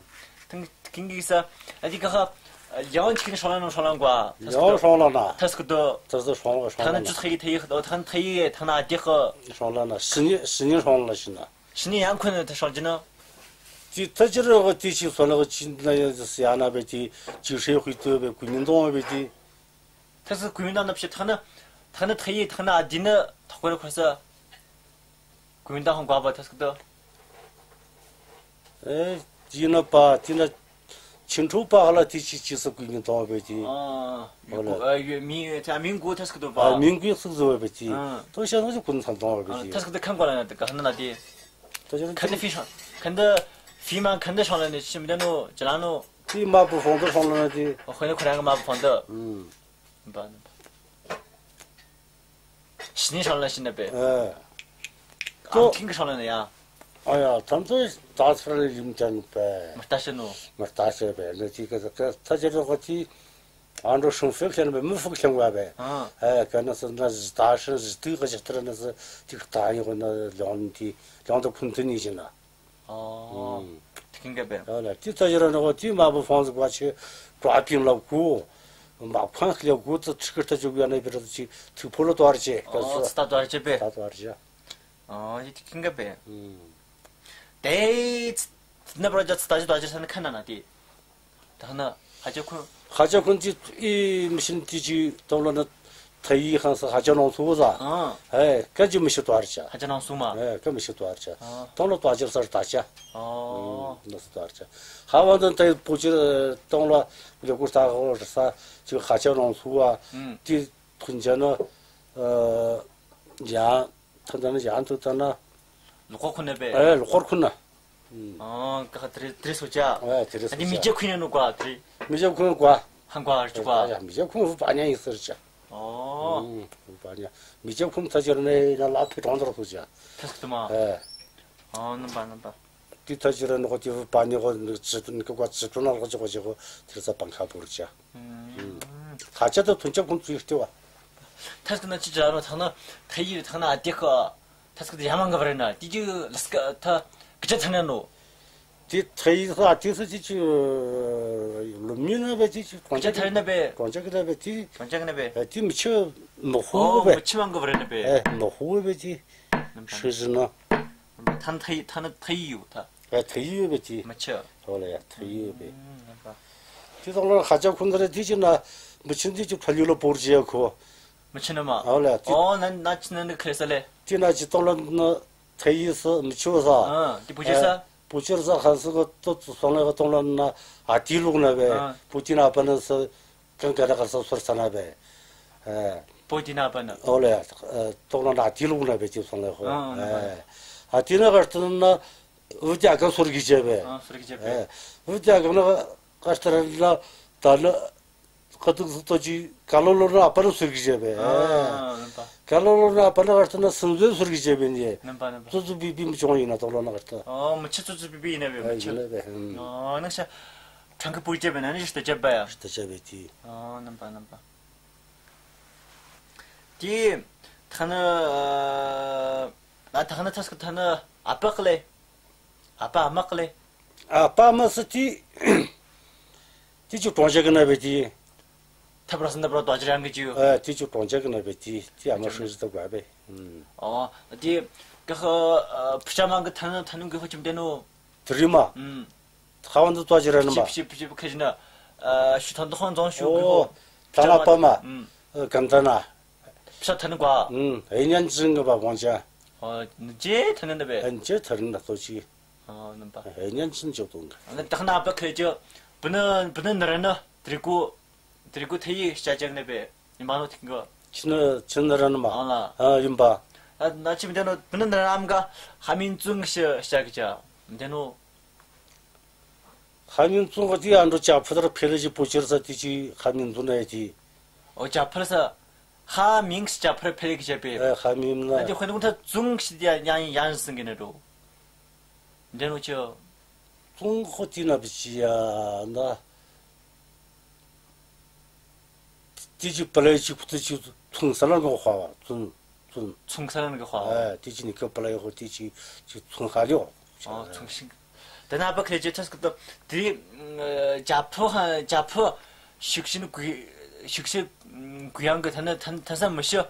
ཐང་ཁིང་གི་ས་ཨ་ཏི་ཀ་ཧ་ཡང་ཁིང་ཤོང་ལ་ནོ་ཤོང་ལ་གོ་ཨ། ཡང་ཤོང་ལ་ན། ཐ་སི་ཀ་ཏོ། ཐ་སི་ཤོང་ལ་ཤོང་ལ་ན། ཐ་ན་ཅུ་ཐ་ཡི་ཐ་ཡི་ཨོ་ཐ་ན་ཐ་ཡི་ཐ་ན་ཨ་ཏི་ཀ་ཤོང་ལ་ན། ཤི་ཉི་ཤི་ཉི་ཤོང་ལ་ཤི་ན། ཤི་ཉི་ཡང་ཁོ་ན་ཐ་ཤོང་ཅི་ན། ཏི་ཐ་ཅི་ར་གོ་ཏི་ཤི་སོ་ལ་གོ་ཅི་ན་ཡ་ཟི་ཡ་ན་བེ་ཏི་ཅི་ཧྲེ་ཧུའི་ཏོ་བེ་གུ་ཉིན་ཏོང་བེ་ཏི། ཐ་སི་གུ་ཡུན་དང་ནབ་ཤི་ཐ་ན་ཐ་ན་ཐ་ཡི་ཐ་ན་ཨ་ཏི་ན་ཐོག་གོ་ར་ཁོ་ས། གུ་ཡུན་དང་ཧོང་གོ་བ་ཐ་སི་ཀ་ཏོ། ཨེ་ཏི་ན་པ་ཏི་ན་ཆིན་ཁྲུ་པ་ཧ་ལ་ཏི་ཅི་ཅི་སི་གུ་ཡུན་དང་བེ་ཏི། ཨ་ཡུ་གུ་ཨ་ཡུ་མིང་ཐ་མིང་གུ་ཐ་སི་ཀ་ཏོ་པ། ཨ་མིང་གུ་སི་ཀ་ཏོ་བེ་ཏི། ཨ་ཏོ་ཤ་ན་ཅི་གུན་ཚང་དང་བེ་ཏི། ཐ་སི་ཀ་ཏོ་ཁན་གོ་ལ་ན་ཏི་ཀ་ཧ་ན་ན་ཏི། ཏོ་ཤ་ན་ཁན་ཏི་ཕི་ཤང་ཁན་ཏི་ཕི་མ་ཁན་ཏི་ཤང་ལ་ནི་ཤི་མི་ཏེ་ནོ་ཅི་ལ་ནོ། ཏི་མ་བུ་ཧོང་ཏི་ཤང་ལ་ན་ཏི། ཨོ་ཧོ་ནི་ཁོ་རང་གི་མ་བུ་ཧོང་ཏི། ཨུམ། བ་ནི་བ། ཤི་ཉི་ཤང་ལ་ཤི་ན་བེ། ཨེ། ཨང་ཐིང་གི་ཤང་ལ་ན་ཡ། ཨ་ཡ་ཐམ་ཚོ་ད་ཚར་ལ་ཡིམ་ཅན་པས། མི་ལྟ་ཤེས་ནོ། མི་ལྟ་ཤེས་པས་ནི་ཅི་ག་ས་ཁ་ཐ་ཅི་རོ་ག་ཅི། ཨ་འགྲོ་ཤུང་ཧྥེ་ཁེན་པས་མི་ཧྥུ་ཁེན་བ་བས། ཨ། ཨེ་ག་ན་སི་ན་ཟི་ད་ཤིན་ཟི་ཏི་ག་ཅི་ཐར་ན་སི་ཏི་ག་ད་ཡོ་ག་ན་ལོང་ཏི་ལོང་ཏོ་ཁུན་ཏི་ནི་ཅི་ན། ཨོ། ཨུམ། ཏི་ཁིང་ག་བས། ཨ་ལ་ཏི་ཐ་ཅི་རོ་ནོ་ག་ཏི་མ་བུ་ཧྥང་ཟི་ག་ཆེ་ཀྲ་པིང་ལ་གུ། མ་ཁང་ལ་གུ་ཏི་ཁྲི་ཀར་ཏ་ཅུ་ག་ན་བི་ར་ཏི་ཅི་ཐུ་ཕོ་ལ་དོར་ཅེ་ག་སུ། ཨོ་ཏ་དོར་ཅེ་བས། ཏ་དོར་ཅེ། ཨོ་ཡི་ཏི་ཁིང་ག་བས། ཨུམ། ཏེ་ནེ་བར་ཇ་ཏ་ཅི་དོར་ཅེ་ས་ནི་ཁ་ན་ན་ཏི། ད་ན་ཧ་ཅ་ཁུན། ཧ་ཅ་ཁུན་ཅི་ཨི་མི་ཤིན་ཏི་ཅི་ཏོང་ལོ་ན་ཐ་ཡི་ཁང་ས་ཧ་ཅ་ནོང་སུ་ཟ། ཨ། ཨེ་ཀ་ཅི་མི་ཤི་ཏོར་ཅ། ཧ་ཅ་ནོང་སུ་མ། ཨེ་ཀ་མི་ཤི་ཏོར་ཅ། ཨ། ཏོང་ལོ་ཏོ་ཅི་སར་ཏ་ཅ། ཨོ། ཨུམ། ནོ་སུ་ཏོར་ཅ། ཧ་བ་ན་ཏ་ཡི་པུ་ཅི་ཏོང་ལོ་ལེ་ཀུར་ཏ་ཧོ་ས་ཅི་ཧ་ཅ་ནོང་སུ་བ། ཨུམ། ཏི་ཕུན་ཅ་ན། ཨ། ཡ། ཐ་ད་ན་ཡང་ཐུག་ད་ན། ལོ་ཀོར་ཁུ་ན་བས། ཨེ་ལོ་ཀོར་ཁུ་ན། ཨ་ཀ་ཁ་ཏི་རི་ཏི་རི་སོ་ཅ། ཨེ་ཏི་རི་སོ་ཅ། ཨ་ནི་མི་ཇེ་ཁུ་ན་ནོ་ཀ་ཏི་རི། མི་ཇེ་ཁུ་ན་ཀ། ཧང་ཀ་ཨར་ཅུ་ཀ། ཨེ་མི་ཇེ་ཁུ་ན་བུ་པ་ཉ་ཡིན་སར་ཅ། ཨོ། ཨུམ་བུ་པ་ཉ། མི་ཇེ་ཁུ་ན་ཐ་ཅི་ར་ནེ་ན་ལ་ཕི་གྲོང་དར་སོ་ཅ། ཐ་སྐ་ཏུ་མ། ཨེ། ཨོ་ནམ་པ་ནམ་པ། ཏི་ཐ་ཅི་ར་ནོ་ཀ་ཏི་བུ་པ་ཉ་ཀ་ནི་ཅི་ཏུ་ནི་ཀ་ཀ་ཅི་ཏུ་ན་ལ་ཀ་ཅི་ཀ་ཅི་ཀ་ཏི་རི་ས་པང་ཁ་བོར་ཅ། ཨུམ། ཁ་ཆ་ཏ་ཐུན་ཆ་ཁུན་ཚུ་ཡིག་ཏེ་བ། ཐ་སྐ་ན་ཅི་ཅ་རོ་ཐ་ན་ཐ་ཡི་ཐ་ན་ཨ་ཏེ་ཁ་ཐ་སྐ་ཏ་ཡ་མང་ག་བ་རེ་ན་ཏི་ཅི་ལ་སྐ་ཐ་ཀ་ཅ་ཐ་ན་ནོ། ཏི་ཐ་ཡི་ས་ཏི་ས་ཅི་ཅི་ལོ་མི་ན་བས་ཏི་ཅི་ཀྲོང་ཅ་ཐ་ན་བས། ཀྲོང་ཅ་གི་ན་བས་ཏི། ཀྲོང་ཅ་གི་ན་བས། ཨ་ཏི་མི་ཆ་མི་ཧུ་བས། མི་ཆ་མང་ག་བ་རེ་ན་བས། ཨེ་མི་ཧུ་བས་ཏི། ཤི་ཟི་ན། ཐ་ན་ཐ་ཡི་ཐ་ན་ཐ་ཡི་ཡོད་ད། ཨེ་ཐ་ཡི་ཡོད་པས་ཏི། མི་ཆ། ཨོ་ལེ་ཡ་ཐ་ཡི་ཡོད་པས། ཏི་ཏོང་ལོ་ཧ་ཅ་ཁུན་ད་རེ་ཏི་ཅི་ན་མི་ཆིན་ཏི་ཅི་ཕ་ལུ་ལ་བོར་ཅི་ཡ་ཁོ། མི་ཆིན་ན་མ། ཨོ་ལེ་ཏི། ཨོ་ན་ན་ཆིན་ན་ནི་ཁེ་ས་ལེ། ཏི་ན་ཅི་ཏོང་ལོ་ན་ཐ་ཡི་ས་མི་ཆོ་ས། ཨ་ཏི་བུ་ཅི་ས། བུ་ཅི་ས་ཁ་ས་ག་ཏོ་སོང་ལེ་ག་ཏོང་ལོ་ན་ཨ་ཏི་ལུག་ན་བས། ཨ་བུ་ཏི་ན་པ་ན་ས། ཀང་ཀ་ར་ཀར་ས་སོར་ས་ན་བས། ཨེ། བོ་ཏི་ན་པ་ན། ཨོ་ལེ། ཨེ་ཏོག་ན་ན་ཏི་ལུག་ན་བས་ཅི་སོང་ལེ་ཧོ། ཨ་ཨ་ན་པ། ཨེ། ཨ་ཏི་ན་ཀར་ཏུ་ན་བུ་ཏི་ཨ་ཀ་སོར་གི་ཅེ་བས། ཨ་སོར་གི་ཅེ་བས། ཨེ། བུ་ཏི་ཨ་ཀ་ན་ཀར་ཏུ་ར་ལ་ད་ལ་ཀ་ཏུ་སུ་ཏོ་ཅི་ཀ་ལོ་ལོ་ན་ཨ་པ་ན་སོར་གི་ཅེ་བས། ཨ་ཨ་ན་པ། ཀ་ལོ་ལོ་ན་ཨ་པ་ན་ཀར་ཏུ་ན་སུན་ཟོས་སོར་གི་ཅེ་བས་ནི། ཨ་ན་པ་ན་པ། ཙུ་ཙུ་པི་པི་མི་ཅོང་ཡིན་ན་ཏོག་ལོ་ན་ཀར་ཏུ། ཨོ་མི་ཆ་ཙུ་ཙུ་པི་པི་ཡིན་ན་བས་མི་ཆ། ཨེ་ཡིན་ན་བས། ཨོ་ནང་ཤ། ཁྲང་ཀི་པུར་ཅེ་བས་ན་ནི་ཤི་ཏ་ཅེ་བས་ཡ། ཤི་ཏ་ཅེ་བས་ཏི། ཨོ་ནམ་པ་ནམ་པ། ཏི་ཐ་ན་ཨ་ཐ་ན་ཐ་སྐ་ཐ་ན་ཨ་པ་ཀ་ལེ། ཨ་པ་ཨ་མ་ཀ་ལེ། ཨ་པ་ཨ་མ་སི་ཏི་ཏི་ཅུ་གྲོང་ཅག་གི་ན་བས་ཏི། ཐབ་ར་སི་ན་བར་དོ་ཅི་རང་གི་ཅུ། ཨ་ཏི་ཅུ་གྲོང་ཅག་གི་ན་བས་ཏི་ཏི་ཨ་མ་ཤི་ཟི་ཏ་ག་བས། ཨོ་ཏི་ཀ་ཁ་ཕུ་ཆ་མང་གི་ཐ་ན་ཐ་ན་གི་ཧོ་ཅི་མ་དེ་ནོ། ཏི་རི་མ། ཁ་བ་འདི་ཏོ་ཅི་ར་ནི་མ། ཕྱི་ཕྱི་ཕྱི་ཁ་ཅི་ན། ཨ་ཤུ་ཐང་དོ་ཧོན་རྫོང་ཤུ་གི་ཧོ། ཨོ། ཐ་ན་པ་མ། ཨ་གམ་ཐ་ན། ཕྱ་ཐ་ན་གོ། ཨེ་ཉན་ཅིང་གི་བ་གོང་ཅ། ཨོ་ནི་ཅེ་ཐ་ན་ནི་བས། ཨེ་ཅེ་ཐ་ན་ན་ཏོ་ཅི། ཨོ་ནི་པ། ཨེ་ཉན་ཅིང་ཅོ་ཏོང་གི། ཨ་ན་ཏག་ན་པ་ཁ་ཅི། བུ་ནི་བུ་ནི་ནི་ར་ནི་ཏྲི་ཀུ། ཏྲི་ཀུ་ཐེ་ཡི་ཤ་ཅང་ནི་བས། ཉི་མ་ནོ་ཐིང་གི། ཆི་ནི་ཆི་ནི་ར་ནི་མ། ཨ་ལ། ཨ་ཡིན་པ། ཨ་ན་ཅི་མི་དེ་ནོ་བུ་ནི་ནི་ར་ཨམ་ག་ཧ་མིན་ཙུང་ཤ་ཤ་གི་ཅ། མི་དེ་ནོ། ཧ་མིན་ཙུང་ག་ཏི་ཨ་འགྲོ་ཅ་ཕུ་དར་ཕེ་ལེ་ཅི་པུ་ཅིར་ས་ཏི་ཅི་ཧ་མིན་ཙུང་ན་ཡ་ཏི། ཨོ་ཅ་ཕུ་ལ་ས། ཧ་མིན་ཅ་ཕུ་ཕེ་ལེ་གི་ཅ་པེ། ཨེ་ཧ་མིན་ན། ཨ་ཏི་ཧོན་ཀུན་ཐ་ཙུང་ཤི་ཏི་ཡ་ཡང་ཡང་སིང་གི་ནི་འགྲོ། དེ་ནོ་ཅི། ཙུང་ཧོ་ཏི་ན་བི་ཅི་ཡ་ན། ཏི་ཅི་པ་ལེ་ཅི་ཁུ་ཏི་ཅི་ཙུང་ས་ལ་ནོ་ཧ་བ་ཙུང་། ཙུང་། ཙུང་ས་ལ་ནི་གི་ཧོ། ཨེ་ཏི་ཅི་ནི་ཀ་པ་ལ་ཡོ་ཧོ་ཏི་ཅི་ཅི་ཙུང་ཧ་ལེ་ཡོ། ཨོ་ཙུང་ཤིང་། ད་ན་པ་ཁ་ཅི་ཐ་སྐ་ཏོ་ཏི་ཅ་ཕུ་ཧ་ཅ་ཕུ་ཤུག་ཤིན་གུ་ཤུག་ཤིན་གུ་ཡང་གི་ཐ་ན་ཐ་ཐ་ས་མི་ཤི་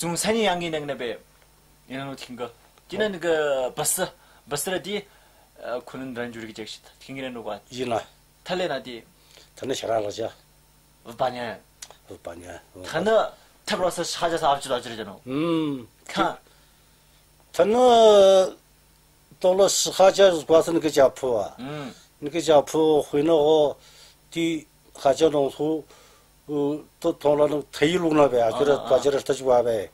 ཙུང་ས་ནི་ཡང་གི་ནང་ན་བས། ཡིན་ན་ནོ་ཐིང་གི། ཏི་ན་ནི་གི་བ་སི་བ་སི་ར་ཏི་ཁོ་ནི་རང་འཇུ་རིག་ཅག་ཤི་ཐིང་གི་ན་ནོ་ག། ཡིན་ན། ཐ་ལེ་ན་ཏི། ཐ་ན་ཤ་ར་ལ་ཅ། བུ་པ་ཉ། བུ་པ་ཉ། ཐ་ན་ཐབ་ར་ས་ཤ་ཅ་ས་ཨབ་ཅི་ལ་ཅི་ར་ཅ་ནོ། ཨུམ། ཁ། ཐ་ན་ཏོ་ལོ་ཤ་ཅ་ཟུག་པ་སི་ནི་གི་ཅ་ཕུ་བ། ཨུམ། ནི་གི་ཅ་ཕུ་ཧུའི་ན་ཧོ་ཏི་ཧ་ཅ་ནོང་སུ་ཏོ་ཐོང་ལ་ནི་ཐ་ཡི་ལུག་ན་བས་ཨ་ཅི་ར་ཨ་ཨ་ཏོ་ཅི་ར་ཏ་ཅི་བ་བས།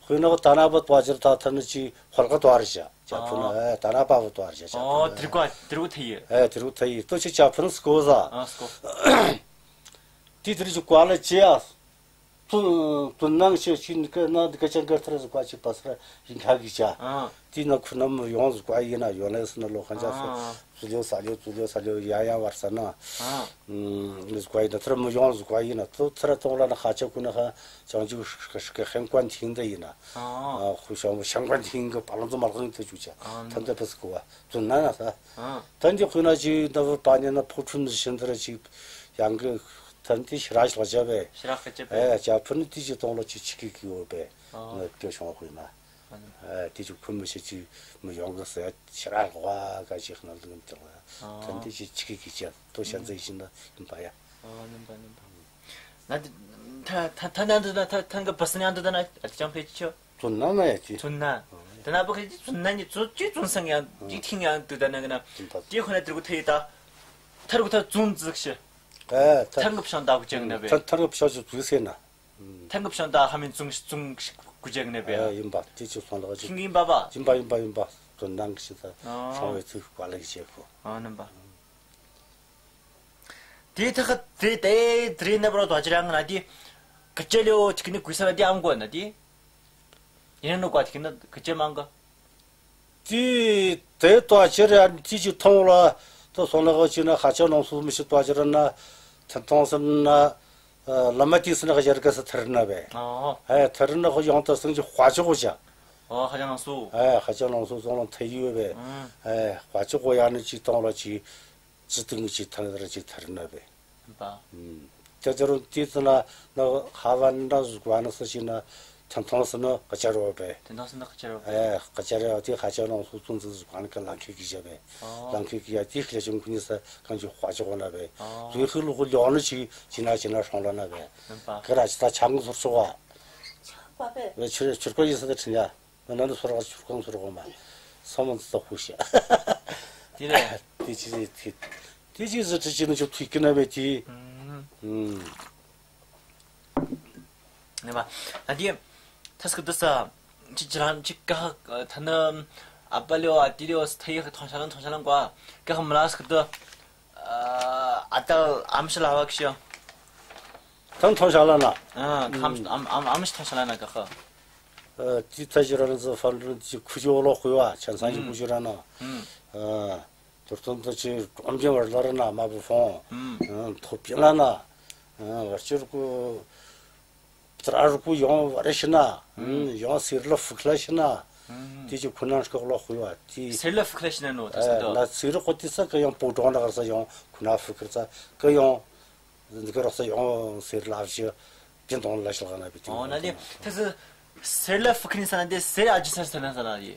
ཧུའི་ན་ཧོ་ད་ན་བ་ཏོ་ཅི་ར་ཐ་ཐ་ནི་ཅི་ཧོལ་ཀ་ཏོ་ཨ་ར་ཅ། ཅ་ཕུ་ན། ཨ་ཨེ་ད་ན་པ་བུ་ཏོ་ཨར་ཅ་ཅ་ཕུ་ན། ཨོ་ཏི་རུ་ཀ་ཏི་རུ་ཐེ་ཡི། ཨེ་ཏི་རུ་ཐེ་ཡི་ཏོ་ཅི་ཅ་ཕུ་ན་སྐོ་ཟ། ཨ་སྐོ། ཏི་ཏི་རུ་ཅི་ཀོ་ལ་ཅི་ཡ། ཏུན་ཏུན་ནང་ཞིག་ཅིག་ནི་ཀ་ན་འདི་ཀ་ཅང་གར་ཐར་ཟུག་པ་ཅིག་པ་སར་ཡིན་ཁ་གི་ཅ། ཨ། དེ་ན་ཁོ་ན་མི་ཡོང་ཟུག་པ་ཡིན་ན་ཡོང་ལེ་སི་ན་ལོ་ཁ་ཅ་སོ། ཨ། ཙུ་ལེ་ས་ལེ་ཙུ་ལེ་ས་ལེ་ཡ་ཡ་བར་ས་ན། ཨ། ཨུམ། ཟུག་པ་ཡིན་ན་ཐར་མི་ཡོང་ཟུག་པ་ཡིན་ན་ཏོ་ཐར་ཏོང་ལ་ན་ཁ་ཅ་ཁོ་ན་ཁ་ཅང་ཅིག་ཤི་ཤི་ཤི་ཧན་ཀོན་ཐིང་ད་ཡིན་ན། ཨ། ཨ། ཁོ་ཤང་ཤང་ཀོན་ཐིང་གི་པ་ལང་ཙོ་མ་ལག་ཡིན་ཏོ་ཅུ་ཅ། ཨ། ཐམ་ད་པ་སི་ཀོ་བ། ཏུན་ན་ན་ས། ཨ། ཐན་དེ་ཁོ་ན་ཅིག་ན་བུ་པ་ཉེ་ན་ཕོ་ཁྲུམ་ཟི་ཤིན་དར་ཅིག་ཡང་གི་ཐན་དེ་ཤི་ར་ཤི་ལ་ཅ་བེ། ཤི་ར་ཤི་ཅ་བེ། ཨེ་ཅ་ཕུ་ནི་དེ་ཅིག་ཏོང་ལོ་ཅིག་ཅིག་གི་གི་ཡོད་བེ། ཨ། ང་ཀྱོ་ཤོང་ཁོ་ན། ཨ་ནི། ཨེ་དེ་ཅིག་ཁོ་མི་ཤི་ཅིག་མི་ཡོང་གི་ས་ཤི་ར་ལོ་བ་ག་ཅིག་ན་ལུང་ཏེ་ལ། ཨ། ཐན་དེ་ཅིག་ཅིག་གི་གི་ཅ་ཏོ་ཤན་ཙེ་ཡི་ཤིན་ན་ཡིན་པ་ཡ། ཨ། ནམ་པ་ནམ་པ། ན་དེ་ཐ་ཐ་ཐ་ན་འདི་ན་ཐ་ཐ་གི་བ་སི་ན་འདི་ན་ཨ་དེ་ཅང་ཕེ་ཅི་ཆོ། ཚུན་ན་ན་ཡ་ཅི། ཚུན་ན། ཨ། དེ་ན་བུ་ཁ་ཅི་ཚུན་ན་ནི་ཚུ་ཅི་ཚུན་སང་ཡང་ཅི་ཐིང་ཡང་དུ་ད་ན་གི་ན། ཚུན་ད། དེ་ཁོ་ན་དེ་རུ་ཐེ་ཡི་ད། ཐར་གུ་ཐ་ཚུན་ཙིག་ཤི། ཨ། ཐ། ཐར་གི་ཕྱང་ད་གུ་ཅང་ན་བེ། ཐ་ཐར་གི་ཕྱང་ཅི་ཚུ་སེ་ན། ཐར་གི་ཕྱང་ད་ཧ་མིན་ཚུན་ཚུན་གུ་ཅང་ན་བེ། ཨ། ཡིན་པ་དེ་ཅི་སོང་ལ་ཅི། ཁིང་ཡིན་པ་བ། ཡིན་པ་ཡིན་པ་ཡིན་པ། དོན་དང་གི་ཤི་ད། ཨ། ཤོང་བའི་ཚུལ་བཀའ་ལ་ཡི་ཆེ་ཁོ། ཨ། ནམ་པ། དེ་ཐག་དེ་དེ་དེ་ན་བར་དོ་ཅི་རང་ན་དེ། ཀ་ཅེ་ལེའོ་ཅིག་ནི་གུས་ས་ན་དེ་ཨམ་གོ་ན་དེ། ཡིན་ནོ་ཀ་ཅིག་ན་ཀ་ཅེ་མང་ག། དེ་དེ་དོ་ཅི་ར་དེ་ཅི་ཐོང་ལ་དོ་སོང་ན་ག་ཅི་ན་ཁ་ཅ་ནོང་སུ་མི་ཤི་དོ་ཅི་ར་ན་ཐན་ཐོང་སི་ན་ལ་མ་དེ་སི་ན་ཁ་ཅ་ར་ག་ས་ཐར་ན་བེ། ཨ། ཨེ་ཐར་ན་ཁོ་ཡོང་ད་སང་ཅི་ཧ་ཅི་གོ་ཅ། ཨ། ཁ་ཅ་ནོང་སུ། ཨེ་ཁ་ཅ་ནོང་སུ་སོང་ལ་ཐེ་ཡི་བེ། ཨ། ཨེ་ཧ་ཅི་གོ་ཡ་ནི་ཅི་ཐོང་ལ་ཅི། ཅི་ཏིང་ཅི་ཐང་ར་ཅི་ཐར་ན་བེ། པ། ཨུམ། ཏེ་ཏེ་རུ་ཏེ་ཏེ་ན་ན་ཧ་བ་ན་ཟུག་བ་ན་ས་ཅི་ན་ཐང་ཐང་སི་ན་ཀ་ཅ་རོ་བེ། ཐང་ཐང་སི་ན་ཀ་ཅ་རོ་བེ། ཨེ་ཀ་ཅ་རོ་ཏེ་ཧ་ཅ་ནོང་སུ་ཏུང་ཙི་ཟུག་བ་ན་ཀ་ལང་ཁེ་གི་ཅ་བེ། ཨོ། ལང་ཁེ་གི་ཡ་ཏེ་ཁི་ལེ་ཅུང་ཁུ་ནི་ས་གང་ཅི་ཧ་ཅི་གོ་ན་བེ། ཨོ། ཏེ་ཧི་ལུ་ཧུ་ལོ་ནི་ཅི་ཅི་ན་ཅི་ན་ཤོང་ལ་ན་བེ། ཨུམ་པ། ཀ་ར་ཅི་ད་ཆང་ཟུར་ཆོག་ག། ཆང་པ་བེ། བེ་ཆུར་ཆུར་ཀོ་ཡི་ས་ད་ཁྲིན་ཡ། ང་ནང་དུ་སོར་ག་ཆུར་ཁང་སོར་གོ་མ། སོ་མོ་ཙོག་ཧུ་ཤ། དེ་ལས། དེ་ཅི་ཟིག་དེ། དེ་ཅི་ཟིག་དྲི་ཅི་ནི་ཅུ་ཐུག་གི་ན་བེ་དེ། ཨུམ། ཨུམ། ནེ་མ། ཨ་དེ། ཐ་སྐུ་དུ་ས། ཅི་ཅི་རང་ཅི་ཀ་ཐ་ན། ཨ་པ་ལེའོ་ཨ་དེ་ལེའོ་ཐ་ཡི་ཐོང་ཤ་ལང་ཐོང་ཤ་ལང་ཀ། ཀ་ཧ་མ་ལ་སྐུ་དུ། ཨ་ད་ཨམ་ཤ་ལ་བ་ཀི་ཤ། ཐང་ཐང་ཤ་ལ་ན། ཨ་ཨམ་ཨམ་ཨམ་ཨམ་ཤ་ཐང་ཤ་ལ་ན་ཀ་ཧ། ཨ་ཏི་ཐ་ཞི་ར་ན་ཙི་ཧྥན་རུན་ཅི་ཁུ་ཅོ་ལོ་ཁུ་ཡོ་ཨ་ཆན་སང་ཅི་ཁུ་ཅོ་ར་ན། ཨ་ཏུར་ཏུན་ཏུ་ཅི་ཀྲོམ་ཅི་བར་ལ་ར་ན་མ་བུ་ཧྥོང་། ཨ་ཐོ་པི་ལ་ན། ཨ་བར་ཅི་རུ་ཀུ་ཏྲ་རུ་ཀུ་ཡོང་བར་ཤི་ན། ཡོང་སེར་ལ་ཧྥུག་ལ་ཤི་ན། ཏི་ཅི་ཁུ་ནང་ཤི་ཀ་ལོ་ཁུ་ཡོ་ཨ་ཏི། སེར་ལ་ཧྥུག་ལ་ཤི་ན་ནོ་ད་སེ་ཏོ། ན་སེར་ཀོ་ཏི་ས་ཀ་ཡོང་པོ་ཀྲོང་ན་གར་ས་ཡོང་ཁུ་ན་ཧྥུག་གར་ས་ཀ་ཡོང་། འདི་ག་རོགས་ས་ཡོང་ཟེར་ལབ་ཞུ། བདེན་དོན་ལ་ཞལ་ག་ན་བི་ཏིང་། ཨོ་ན་དེ་ཐེ་སི་སེར་ལ་ཧྥུག་ནི་ས་ན་དེ་སེར་ཨ་ཇི་ས་ས་ན་ས་ན་དེ།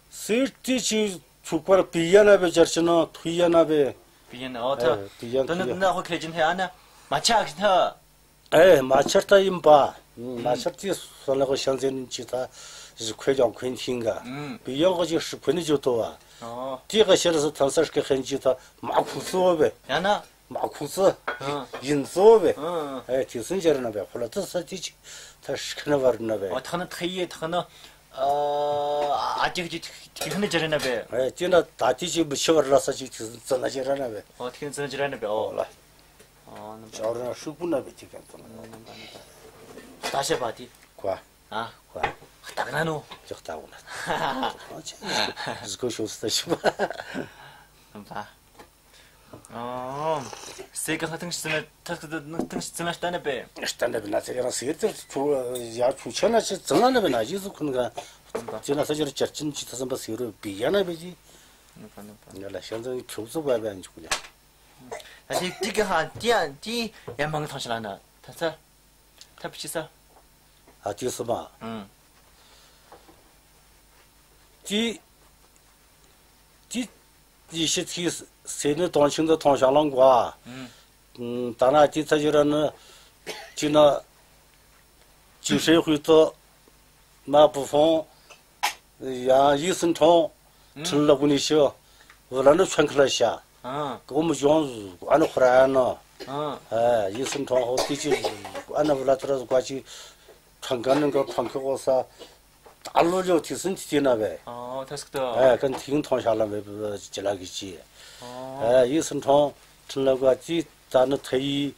སེར་དེ་ཅི་ཚུགས་པར་བི་ཡ་ན་བེ་ཇར་ཅི་ན་ཐུ་ཡ་ན་བེ། བི་ཡ་ན་ཨོ་ཐ། ཨེ་བི་ཡ་ན་ཐུ་ཡ། ད་ན་ཁོ་ཁེ་ཅིན་ཧེ་ཨ་ན་མ་ཆ་ཨ་ཁི་ཐ། ཨེ་མ་ཆར་ད་ཡིན་པ། མ་ཆར་དེ་སོ་ན་ཁོ་ཤང་ཟེར་ནི་ཅི་ཐ་ཞི་ཁོས་ཀྱང་ཁོན་ཐིང་ག། བི་ཡ་ན་ཁོ་ཅི་ཧྲི་ཁོན་ནི་ཇོ་ཐོ་བ། ཨོ། དེ་ག་ཤེར་སི་ཐང་ས་ཧྲི་ཁེ་ཁེན་ཅི་ཐ་མ་ཁུ་སོ་བེ། ཡ་ན། མ་ཁུ་ཙི། ཨ། ཡིན་ཙོ་བེ། ཨ། ཨེ་ཐེ་སུན་ཇར་ན་བེ་ཁོ་ལ་ཏི་ས་ཏི་ཅི་ཐ་ཧྲི་ཁ་ན་བར་ན་བེ། ཨོ་ཐ་ན་ཐ་ཡེ་ཐ་ན། ཨ་ཨ་ཅིག་ཅིག་ཐི་ཁ་ན་ཇར་ན་བེ། ཨེ་ཏི་ན་ད་ཏི་ཅི་བི་ཆི་བར་ལ་ས་ཅིག་ཐེ་སུན་ཙི་ན་ཇར་ན་བེ། ཨོ་ཐི་ཁ་ན་ཙི་ན་ཇར་ན་བེ་ཨོ། ཨོ་ལ། ཨོ་ན་ཇར་ན་ཧྲུག་པུ་ན་བེ་ཏི་ཁ་ན་ཙི་ན། ད་ཤེ་བ་ཏི། ཁོ། ཨ། ཁོ། ཧ་ཏག་ན་ནོ། ཅོག་ཏག་གོ་ན། ཨོ་ཅི། ཟི་ཀོ་ཤོ་སི་ཏ་ཤི་བ། ཨ། ཨོ། སེ་ག་ཧ་ཐང་ཤི་ན་ཐག་ཏུ་ནང་ཐང་ཤི་ན་ལྟ་ན་བེ། ལྟ་ན་བེ་ན་ཚེ་ཡང་སེ་ཏེ་ཆུ་ཡ་ཆུ་ཆ་ན་ཤི་ཙང་ན་བེ་ན་ཡི་ཟུ་ཁུན་ག་ཅི་ན་ས་ཅར་ཅར་ཅིན་ཅི་ཐ་སམ་པ་སེ་རུ་བི་ཡ་ན་བེ་ཅི། ང་ལ་ཤན་ཚང་ཕྱུགས་ཚུ་བ་བེ་ཨན་ཅུ་ཀུ་ལེ། ཨ་ཏི་ཏི་ག་ཧ་ཏི་ཡ་ཏི་ཡ་མང་ཐང་ཤི་ལ་ན་ཐ་ཚ། ཐབས་ཤེས་ས། ཨ་ཏི་སི་མ། ཨང་། ཏི། ཏི། ཏི་ཤི་ཏི་སེ་ནི་ཏོང་ཆིང་དུ་ཐོང་ཤང་ལང་གོ་ཨ། ཨང་། ད་ན་ཏི་ཚ་ཅི་ར་ནི། ཅི་ན། ཅི་ཧྲེ་ཧུའི་ཏོ། མ་པུ་ཧྥོང་། ཡང་ཡི་སིན་ཁྲོང་། ཁྲིན་ལ་གུན་ནི་ཤི། ཝུ་ལ་ནི་ཆོན་ཁི་ལ་ཤ། གོ་མི་ཡོང་ཟུག་ཨ་ནི་ཁོ་ར་ཡ་ནོ། ཡི་སིན་ཁྲོང་ཧོ་ཏི་ཅི་ཟུག་ཨ་ནི་ཝུ་ལ་ཐུ་ར་ཟུག་ག་ཅི། ཁྲང་ཀ་ནི་ག་ཁྲང་ཁི་གོ་ས། ད་ལོ་ལོ་ཐི་སིན་ཐི་ཐི་ན་བེ། ཨོ་ཐ་སྐུ་ཏོ། ཨེ་ཀན་ཐིང་ཐོང་ཤ་ལ་བེ་ཅི་ལ་གི་ཅི། ཨེ་ཡི་སིན་ཁྲོང་ཁྲིན་ལ་གུ་ཅི་ད་ནི་ཐ་ཡི་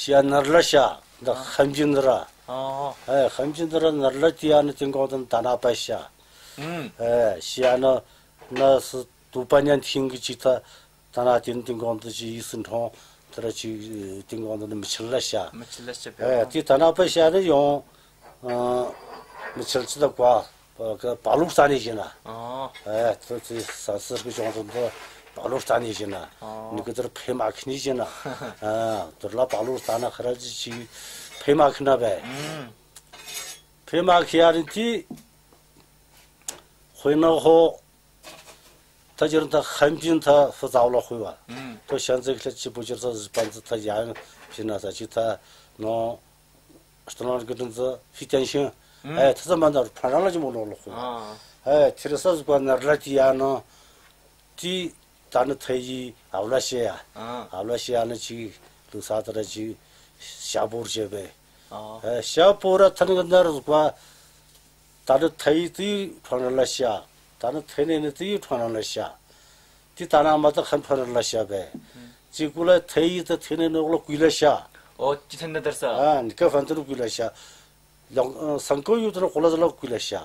ཤ་ནར་ལ་ཤ། ད་ཧམ་གྱི་ནི་ར། ཨ། ཨེ་ཧམ་གྱི་ནི་ར་ནར་ལ་ཏི་ཡ་ནི་ཏིང་གོང་དུ་ད་ན་པ་ཤ། ཨུམ། ཨེ་ཤ་ནི་ན་སི་དུ་པ་ཉན་ཐིང་གི་ཅིག་ད་ད་ན་ཏིང་ཏིང་གོང་དུ་ཅིག་ཡིད་སུན་ཁྲོང་དེ་ར་ཅིག་ཏིང་གོང་དུ་ནི་མི་ཆེན་ལ་ཤ། མི་ཆེན་ལ་ཤ་བེ། ཨེ་ཏི་ད་ན་པ་ཤ་ནི་ཡོང་། ཨ་མི་ཆེན་ཅིག་ད་གོ་བ་ལུག་ལྟ་ནི་ཞིག་ན། ཨ། ཨེ་ཏི་ཏི་ས་སི་གི་ཅོང་དུ་ད་བ་ལུག་ལྟ་ནི་ཞིག་ན། ཨ། ནི་གི་དེར་ཕེ་མ་ཁི་ནི་ཞིག་ན། ཨ་དེར་ལ་བ་ལུག་ལྟ་ན་ཁ་ར་ཅིག་ཅིག་ཕེ་མ་ཁི་ན་བེ། ཨུམ། ཕེ་མ་ཁི་ཡ་རིན་ཏི། དཔེར་ན་ཧོ། ད་ཅི་རུང་ད་ཧམ་པིན་ད་ཧྥུ་ཙའོ་ལ་ཧུའི་བ། ཨུམ། ཏོ་ཤན་ཙེ་ཁི་ལ་ཅི་པོ་ཅི་རུང་ས་ཟི་པན་ཙི་ད་ཡང་ཕི་ན་ས་ཅི་ད་ནོ། ཨ་སྟོན་ལ་གི་ཏིང་ཙི་ཧྥི་ཏན་ཤིན། ཨུམ། ཨེ་ད་ཙི་མ་ན་ཕན་རང་ལ་ཅི་མོ་ནོ་ལོ་ཧུའི་བ། ཨ། ཨེ་ཐི་རི་ས་ཟི་པ་ནར་ལ་ཏི་ཡ་ནོ། ཏི་ད་ནི་ཐའི་ཨ་བ་ལ་ཤེ་ཡ། ཨ། ཨ་བ་ལ་ཤེ་ཡ་ནི་ཅི་ལུགས་ས་ད་ར་ཅི་ཤ་བོར་ཅེ་བེ། ཨ། ཨེ་ཤ་བོར་ར་ཐན་གི་ནར་ཟི་པ། ད་ནི་ཐའི་ཏི་ཕན་རང་ལ་ཤ། ད་ནི་ཐའི་ནེ་ནི་ཏི་ཕན་རང་ལ་ཤ། ཏི་ད་ན་མ་ད་ཧན་ཕན་རང་ལ་ཤ་བེ། ཅི་གུ་ལ་ཐའི་ཏི་ཐའི་ནེ་ནི་འོག་ལ་ཀུའི་ལ་ཤ། ཨོ་ཅི་ཐན་ན་དར་ས། ཨ་ནི་ཀ་ཕན་ཏི་ནི་ཀུའི་ལ་ཤ། ལོང་ཨ་སང་ཀོ་ཡུ་ཏི་ནི་གོ་ལ་ཟི་ལ་ཀུའི་ལ་ཤ།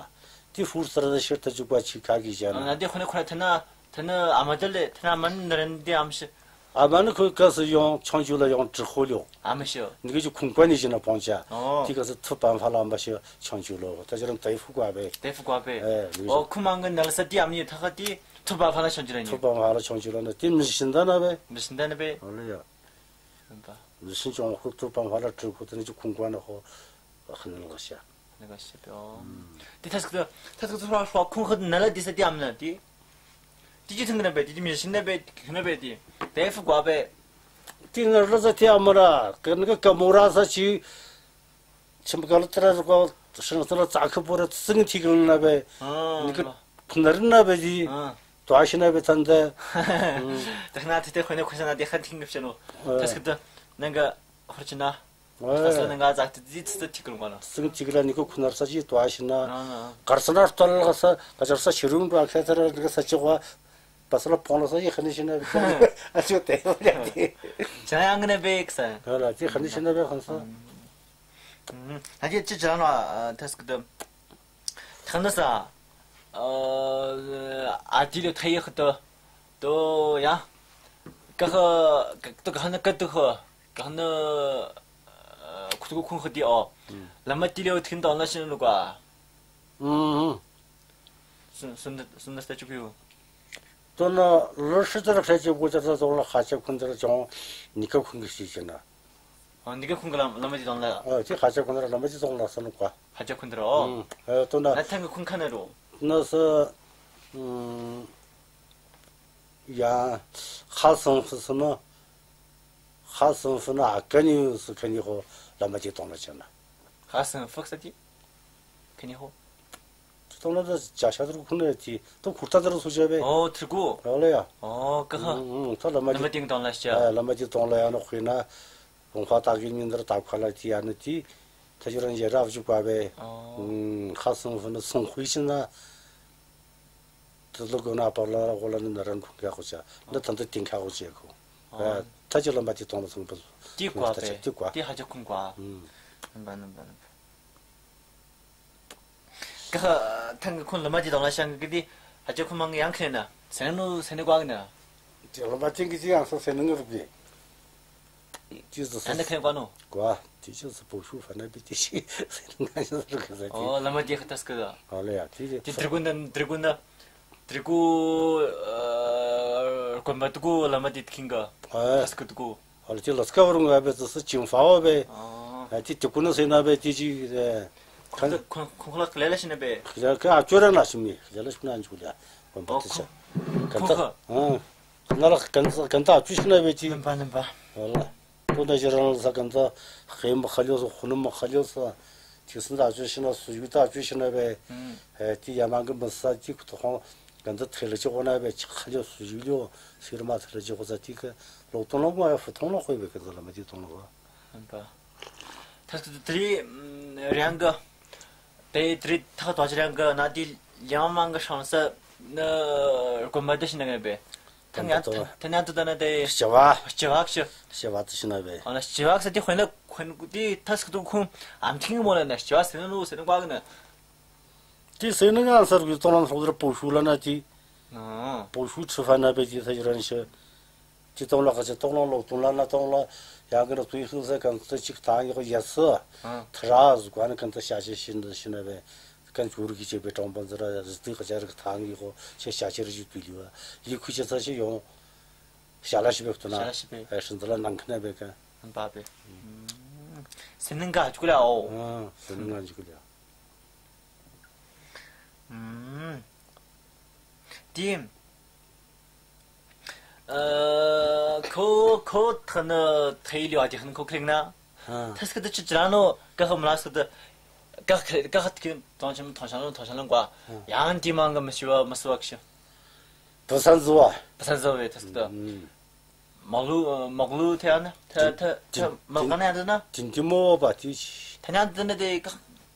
ཏི་ཧུར་སི་ར་ད་ཤེར་ད་ཅུག་པ་ཅི་ཁ་གི་ཞ་ན། ཨ་ན་ཏེ་ཁོ་ན་ཁོ་ན་ཐན་ན། ཐ་ན་ཨ་མ་དེ་ལས་ཐ་ན་ཨ་མ་ནི་རན་དེ་ཨམ་ཤི། ཨ་མ་ནི་ཁོའི་སྐབས་སུ་ཡོང་ཆོང་ཆུ་ལ་ཡོང་དྲི་ཁོ་ལོ། ཨ་མ་ཤི། འདི་ག་ཅིག་ཁུང་ཀ་ནི་ཞིག་ན་བོང་ཅ། ཨོ། དེ་སྐབས་སུ་ཐུབ་པ་ཧྥ་ལ་ཨ་མ་ཤི་ཆོང་ཆུ་ལོ། ད་ཅི་རང་ཏེ་ཧྥུ་ཀ་བེ། ཏེ་ཧྥུ་ཀ་བེ། ཨེ་ལུས། ཨོ་ཁུ་མང་གི་ནལ་ས་དེ་ཨམ་ནི་ཐ་ཁ་དེ་ཐུབ་པ་ཧྥ་ལ་ཆོང་ཆུ་ལ་ནི། ཐུབ་པ་ཧྥ་ལ་ཆོང་ཆུ་ལ་ནི་དེ་མི་ཤིན་ད་ན་བེ། མི་ཤིན་ད་ན་བེ། ཨོ་ལེ་ཡ། ཨམ་པ། ལུས་ཤིན་ཅོང་ཁུ་ཐུབ་པ་ཧྥ་ལ་དྲི་ཁོ་དེ་ནི་ཅིག་ཁུང་ཀ་ནི་ཧོ། ཧ་ནི་ལ་ཤ། ནི་ག་ཤ་པེ། ཨོ། ཨུམ། དེ་ཐ་སྐུ་དུ་ཐ་སྐུ་དུ་ཧྲ་ཧྲ་ཁུང་ཁུ་ནལ་ལ་དེ་ས་དེ་ཨམ་ན་དེ། དེ་ཅི་ཐུང་ན་བེ་དེ་ཅི་མི་ཤིན་ན་བེ་ཁུ་ན་བེ་དེ། ཏེ་ཧྥུ་ཀ་བེ། དེ་ནལ་ལ་ས་དེ་ཨམ་ར་ཀ་ནི་ཀ་ཀ་མོ་ར་ས་ཅི། ཆིམ་ག་ལ་ཏི་ར་རུ་ཀ་ཤིང་ས་ལ་ཙ་ཁུ་པོ་ར་ཙིང་ཐིག་ལ་ན་བེ། ཨ། ནི་ཀ་ཁུ་ནར་ན་བེ་དེ། ཨ། དོ་ཤི་ན་བེ་ཐན་ཏེ། ད་ན་ཏེ་ཏེ་ཁོ་ནེ་ཁོ་ས་ན་དེ་ཁ་ཐིང་གི་ཤ་ནོ། ཨ། ཐ་སྐུ་དུ་ནང་ག་ཧོར་ཅི་ན། ཨ། ད་ས་ནང་ག་ཛག་ཏི་ཙི་ཙི་ཐིག་རུང་ག་ན། ཙིང་ཐིག་ལ་ནི་ཀ་ཁུ་ནར་ས་ཅི་དོ་ཤི་ན། ཨ་ཨ། གར་ས་ན་ལྟོ་ལ་ས་ག་ཅར་ས་ཤི་རུང་བ་ཁ་ཐ་ར་ནི་ཀ་ས་ཅི་བ། བ་ས་ལ་ཕོང་ལ་ས་ཡི་ཁ་ནི་ཤི་ན་བེ། ཨ་ཅོ་ཏེ་བ་ཡ་དེ། ཅ་ཡང་ནེ་བེ་ཁ་ས། ཨ་ལ་དེ་ཁ་ནི་ཤི་ན་བེ་ཁ་ས། ཨུམ། ཨ་ཅེ་ཅི་ཅ་ན་ཐ་སྐུ་དུ། ཐང་ན་ས། ཨ་ཨ་དི་ལོ་ཐའི་ཧི་ཏོ། ཏོ་ཡ། ཀ་ཧ། ཏོ་ཀ་ཧ་ན་ཀ་ཏུ་ཧ། ཀ་ཧ་ན། ཁུ་ཏུ་ཁུང་ཧ་དི་ཨོ། ལ་མ་དི་ལོ་ཐིན་ཏོང་ལ་ཤི་ན་ལུ་ཀ། ཨུམ། སུན་སུན་སུན་ད་ཅུ་ཀུ་ཡོ། ཏོ་ན་ལོ་ཧྲི་ཏ་ར་ཁྲེ་ཅི་གོ་ཅ་ཏ་ཏོང་ལ་ཧ་ཅ་ཁུན་ཏ་ར་ཅོང་ནི་ཀ་ཁུན་གི་ཤི་ཅི་ན། ཨ་ནི་ཀ་ཁུང་གི་ལ་ལ་མ་ཅི་ཏོང་ལ། ཨ་ཅི་ཧ་ཅ་ཁུང་ཏ་ར་ལ་མ་ཅི་ཏོང་ལ་སོང་ནོ་ཀ། ཧ་ཅ་ཁུང་ཏ་ར་ཨོ། ཨ་ཏོ་ན། ན་ཐང་གི་ཁུང་ཁ་ན་རོ། ན་ས། ཡ། ཧ་སང་ཧྥུ་སི་ན། ཧ་སང་ཧྥུ་ན་ཨ་ཀ་ནི་སི་ཀ་ནི་ཧོ་ལ་མ་ཅི་ཏོང་ལ་ཅི་ན། ཧ་སང་ཧྥུ་ས་ཅི། ཀ་ནི་ཧོ། ཅི་ཏོང་ལ་ད་ཅ་ཤ་ཏ་རུ་ཁུ་ན་ཡ་ཏི་ཏོ་ཁུར་ཏ་ཏ་རུ་སུ་ཅ་བེ། ཨོ་ཐིར་གུ། ཨོ་ལེ་ཡ། ཨོ་ཀ་ཧ། ཨུམ་ཨུམ་ད་ལ་མ་ཅི། ལ་མ་ཅི་ཏོང་ལ་ཤ། ཨ་ལ་མ་ཅི་ཏོང་ལ་ཡ་ནོ་ཁུ་ན། ལོང་ཧྥ་ཏ་གི་ཉིན་དར་ཏ་ཁ་ལ་ཏི་ཡ་ནི་ཏི། ཐ་ཅི་རང་ཡ་རབ་ཅུག་པ་བེ། ཨོ། ཨུམ་ཧ་སང་ཧྥུ་ན་སང་ཧྥུ་ཤི་ན། ཏི་ལོ་གོ་ན་པ་ལ་ར་གོ་ལ་ནི་ན་རང་ཁུང་ཀ་ཧོ་ཅ། ན་ཐང་ཏ་ཏིང་ཁ་ཧོ་ཅ་ཁོ། ཨོ། ཨ་ཐ་ཅི་ལ་མ་ཅི་ཏོང་ལ་སང་ཧྥུ། ཏི་ཀ་བེ། ཏི་ཀ། ཏི་ཧ་ཅ་ཁུང་ཀ། ཨུམ། ནམ་པ་ནམ་པ་ནམ་པ། ཀ་ཧ་ཐང་གི་ཁོང་ལ་མ་ཅི་ཏོང་ལ་ཤང་གི་དེ་ཧ་ཅ་ཁོ་མང་གི་ཡང་ཁེ་ན་སེ་ནུ་སེ་ནུ་ཀ་གི་ན། ཏེ་ལ་མ་ཅི་གི་ཅི་ཡང་སོ་སེ་ནུ་ངུ་རུ་གི། ཅི་ཟེར་སོ། ཨ་ནི་ཁེ་ཀ་ནོ། ཀ་ཏེ་ཅི་ཟེར་པོ་ཤུ་ཧྥ་ན་བི་ཏེ་ཤི་སེ་ནུ་ངུ་ཤི་ཟེར་གི་ཟེར་ཏེ། ཨོ་ལ་མ་ཏེ་ཧ་ཏ་སྐུ་ད། ཨོ་ལེ་ཡ་ཏེ་ཏེ་ཏེ་ཏྲི་གུན་ད་ཏྲི་གུན་ད། ཏྲི་གུ་ཨ་གོན་པ་ཏུ་གུ་ལ་མ་ཏེ་ཏེ་ཁིང་ག། ཨ་ཏ་སྐུ་ཏུ་གུ། ཨ་ལ་ཏེ་ལ་སྐ་བ་རུང་ང་བེ་ཏེ་སི་ཅིང་ཧྥ་བ་བེ། ཨ་ཏེ་ཏེ་གུ་ན་སེ་ན་བེ་ཏེ་ཅི་རེ། ཁོང་ཁོང་ཁོང་ལ་ལེ་ལ་ཤི་ན་བེ། ཁ་ཁ་ཨ་ཅོ་ར་ན་ཤི་མི་ཁ་ལ་ཤི་ན་ཨན་ཅུ་ལ་བོན་པ་ཏེ་ཤ། ཁོང་ཁ་ཨ་ན་ལ་ཀན་ཙ་ཀན་ཙ་ཨ་ཅུ་ཤི་ན་བེ་ཏེ། ནམ་པ་ནམ་པ། ཨ་ལ་ཏོ་ན་ཞི་རང་ལ་ས་ཀན་ཙ་ཧེ་མ་ཁ་ལོ་སོ་ཁུ་ནུ་མ་ཁ་ལོ་སོ། ཏེ་སི་ན་ཨ་ཅུ་ཤི་ན་སུ་ཡུ་ཏ་ཨ་ཅུ་ཤི་ན་བེ། ཨེ་ཏེ་ཡ་མ་གི་མི་ས་ཏེ་ཁུ་ཏོ་ཁོང་ཀན་ཙ་ཐེ་ལ་ཅི་གོ་ན་བེ་ཅི་ཁ་ལོ་སུ་ཡུ་ལོ་སི་ར་མ་ཐེ་ལ་ཅི་གོ་ས་ཏེ་ཀ་ལོག་ཏོང་ལ་མ་ཡ་ཧྥུ་ཐོང་ལ་ཁོ་བེ་ཀན་ཙ་ལ་མ་ཏེ་ཏོང་ལ་གོ། ནམ་པ། ཐ་སྐུ་དུ་དེ་རིང་རང་གི་དེ་དེ་རིང་ཐག་དོ་ཅི་རང་གི་ན་དེ་ཡང་མང་གི་ཧྲང་ས་ན་གོན་པ་དེ་ཤི་ན་ངེས་པས། ཐ་ཡང་ཐ་ཐ་ཡང་ཐ་ན་དེ་ཞི་བ། ཞི་བ་ཞི། ཞི་བ་ཏུ་ཞི་ན་བེ། ཨ་ན་ཞི་བ་ས་དེ་ཧོན་ན་ཧོན་དེ་ཐ་སྐད་དུ་ཁོང་ཨམ་ཐིང་མོ་ལ་ན་ཞི་བ་ཟེར་ན་ནོ་ཟེར་ན་ཀ་གི་ན། དེ་ཟེར་ན་ཡང་སར་གི་སྟོང་ལ་སོགས་ཟེར་པོ་ཤུ་ལ་ན་དེ། ཨ། པོ་ཤུ་ཁྲི་ཧྥ་ན་བེ་དེ་ཐ་ཞི་རན་ཞི། དེ་སྟོང་ལ་ཁ་ཆེ་སྟོང་ལ་ལོག་སྟོང་ལ་ན་སྟོང་ལ་ཡང་གི་ན་ཚུའི་ཤུལ་ས་གང་ཚ་ཅིག་ཐང་ཡོག་ཡ་སི། ཨ། ཐ་ར་ཟུ་ག་ན་གང་ཚ་ཤ་ཆེ་ཤི་ན་ཤི་ན་བེ། གང་ཅུ་རི་གི་ཆེ་བེ་གྲོང་པ་ཛི་ར་ཟི་ཏི་ཁ་ཆ་རི་གི་ཐང་ཡོག་ཆེ་ཤ་ཆེ་རི་ཞུ་དུ་ལི་བ། ཡི་ཁུ་ཆེ་ཚ་ཆེ་ཡོང་། ཤ་ལ་ཤི་བེ་ཁུ་ཐུ་ན། ཤ་ལ་ཤི་བེ། ཨེ་ཤིན་ཛི་ལ་ནང་ཁ་ན་བེ་ག། ཨན་པ་བེ། སེམས་ནང་ག་ཅུག་ལ་ཨོ། ཨ། སེམས་ནང་ག་ཅུག་ལ། ཨུམ། དེ། ཨ། ཁོ་ཁོ་ཐ་ན་ཐའི་ལི་བ་དེ་ཁན་ཁོ་ཁ་རིང་ན། ཨ། ཐ་སྐད་དུ་ཅི་ཅི་ར་ནོ་ཀ་ཁ་མ་ལ་སྐད་དུ། ཀ་ཁ་ཀ་ཁ་ཐིག་ཐོང་ཆམ་ཐོང་ཆམ་ཐོང་ཆམ་ལ་ཀ་བ། ཨ། ཡང་དེ་མང་གི་མི་ཤི་བ་མི་སུ་བ་ཁ་ཤི། བུ་སན་ཟོ་བ། བུ་སན་ཟོ་བའི་ཐ་སྐད་དུ། ཨུམ། མག་ལུ་མག་ལུ་ཐེ་ཡང་ན་ཐ་ཐ་ཐ་མག་ག་ན་ཡང་དུ་ན། ཐིན་ཐིན་མོ་བ་དེ་ཅི། ཐ་ཡང་དུ་ན་དེ་ཀ།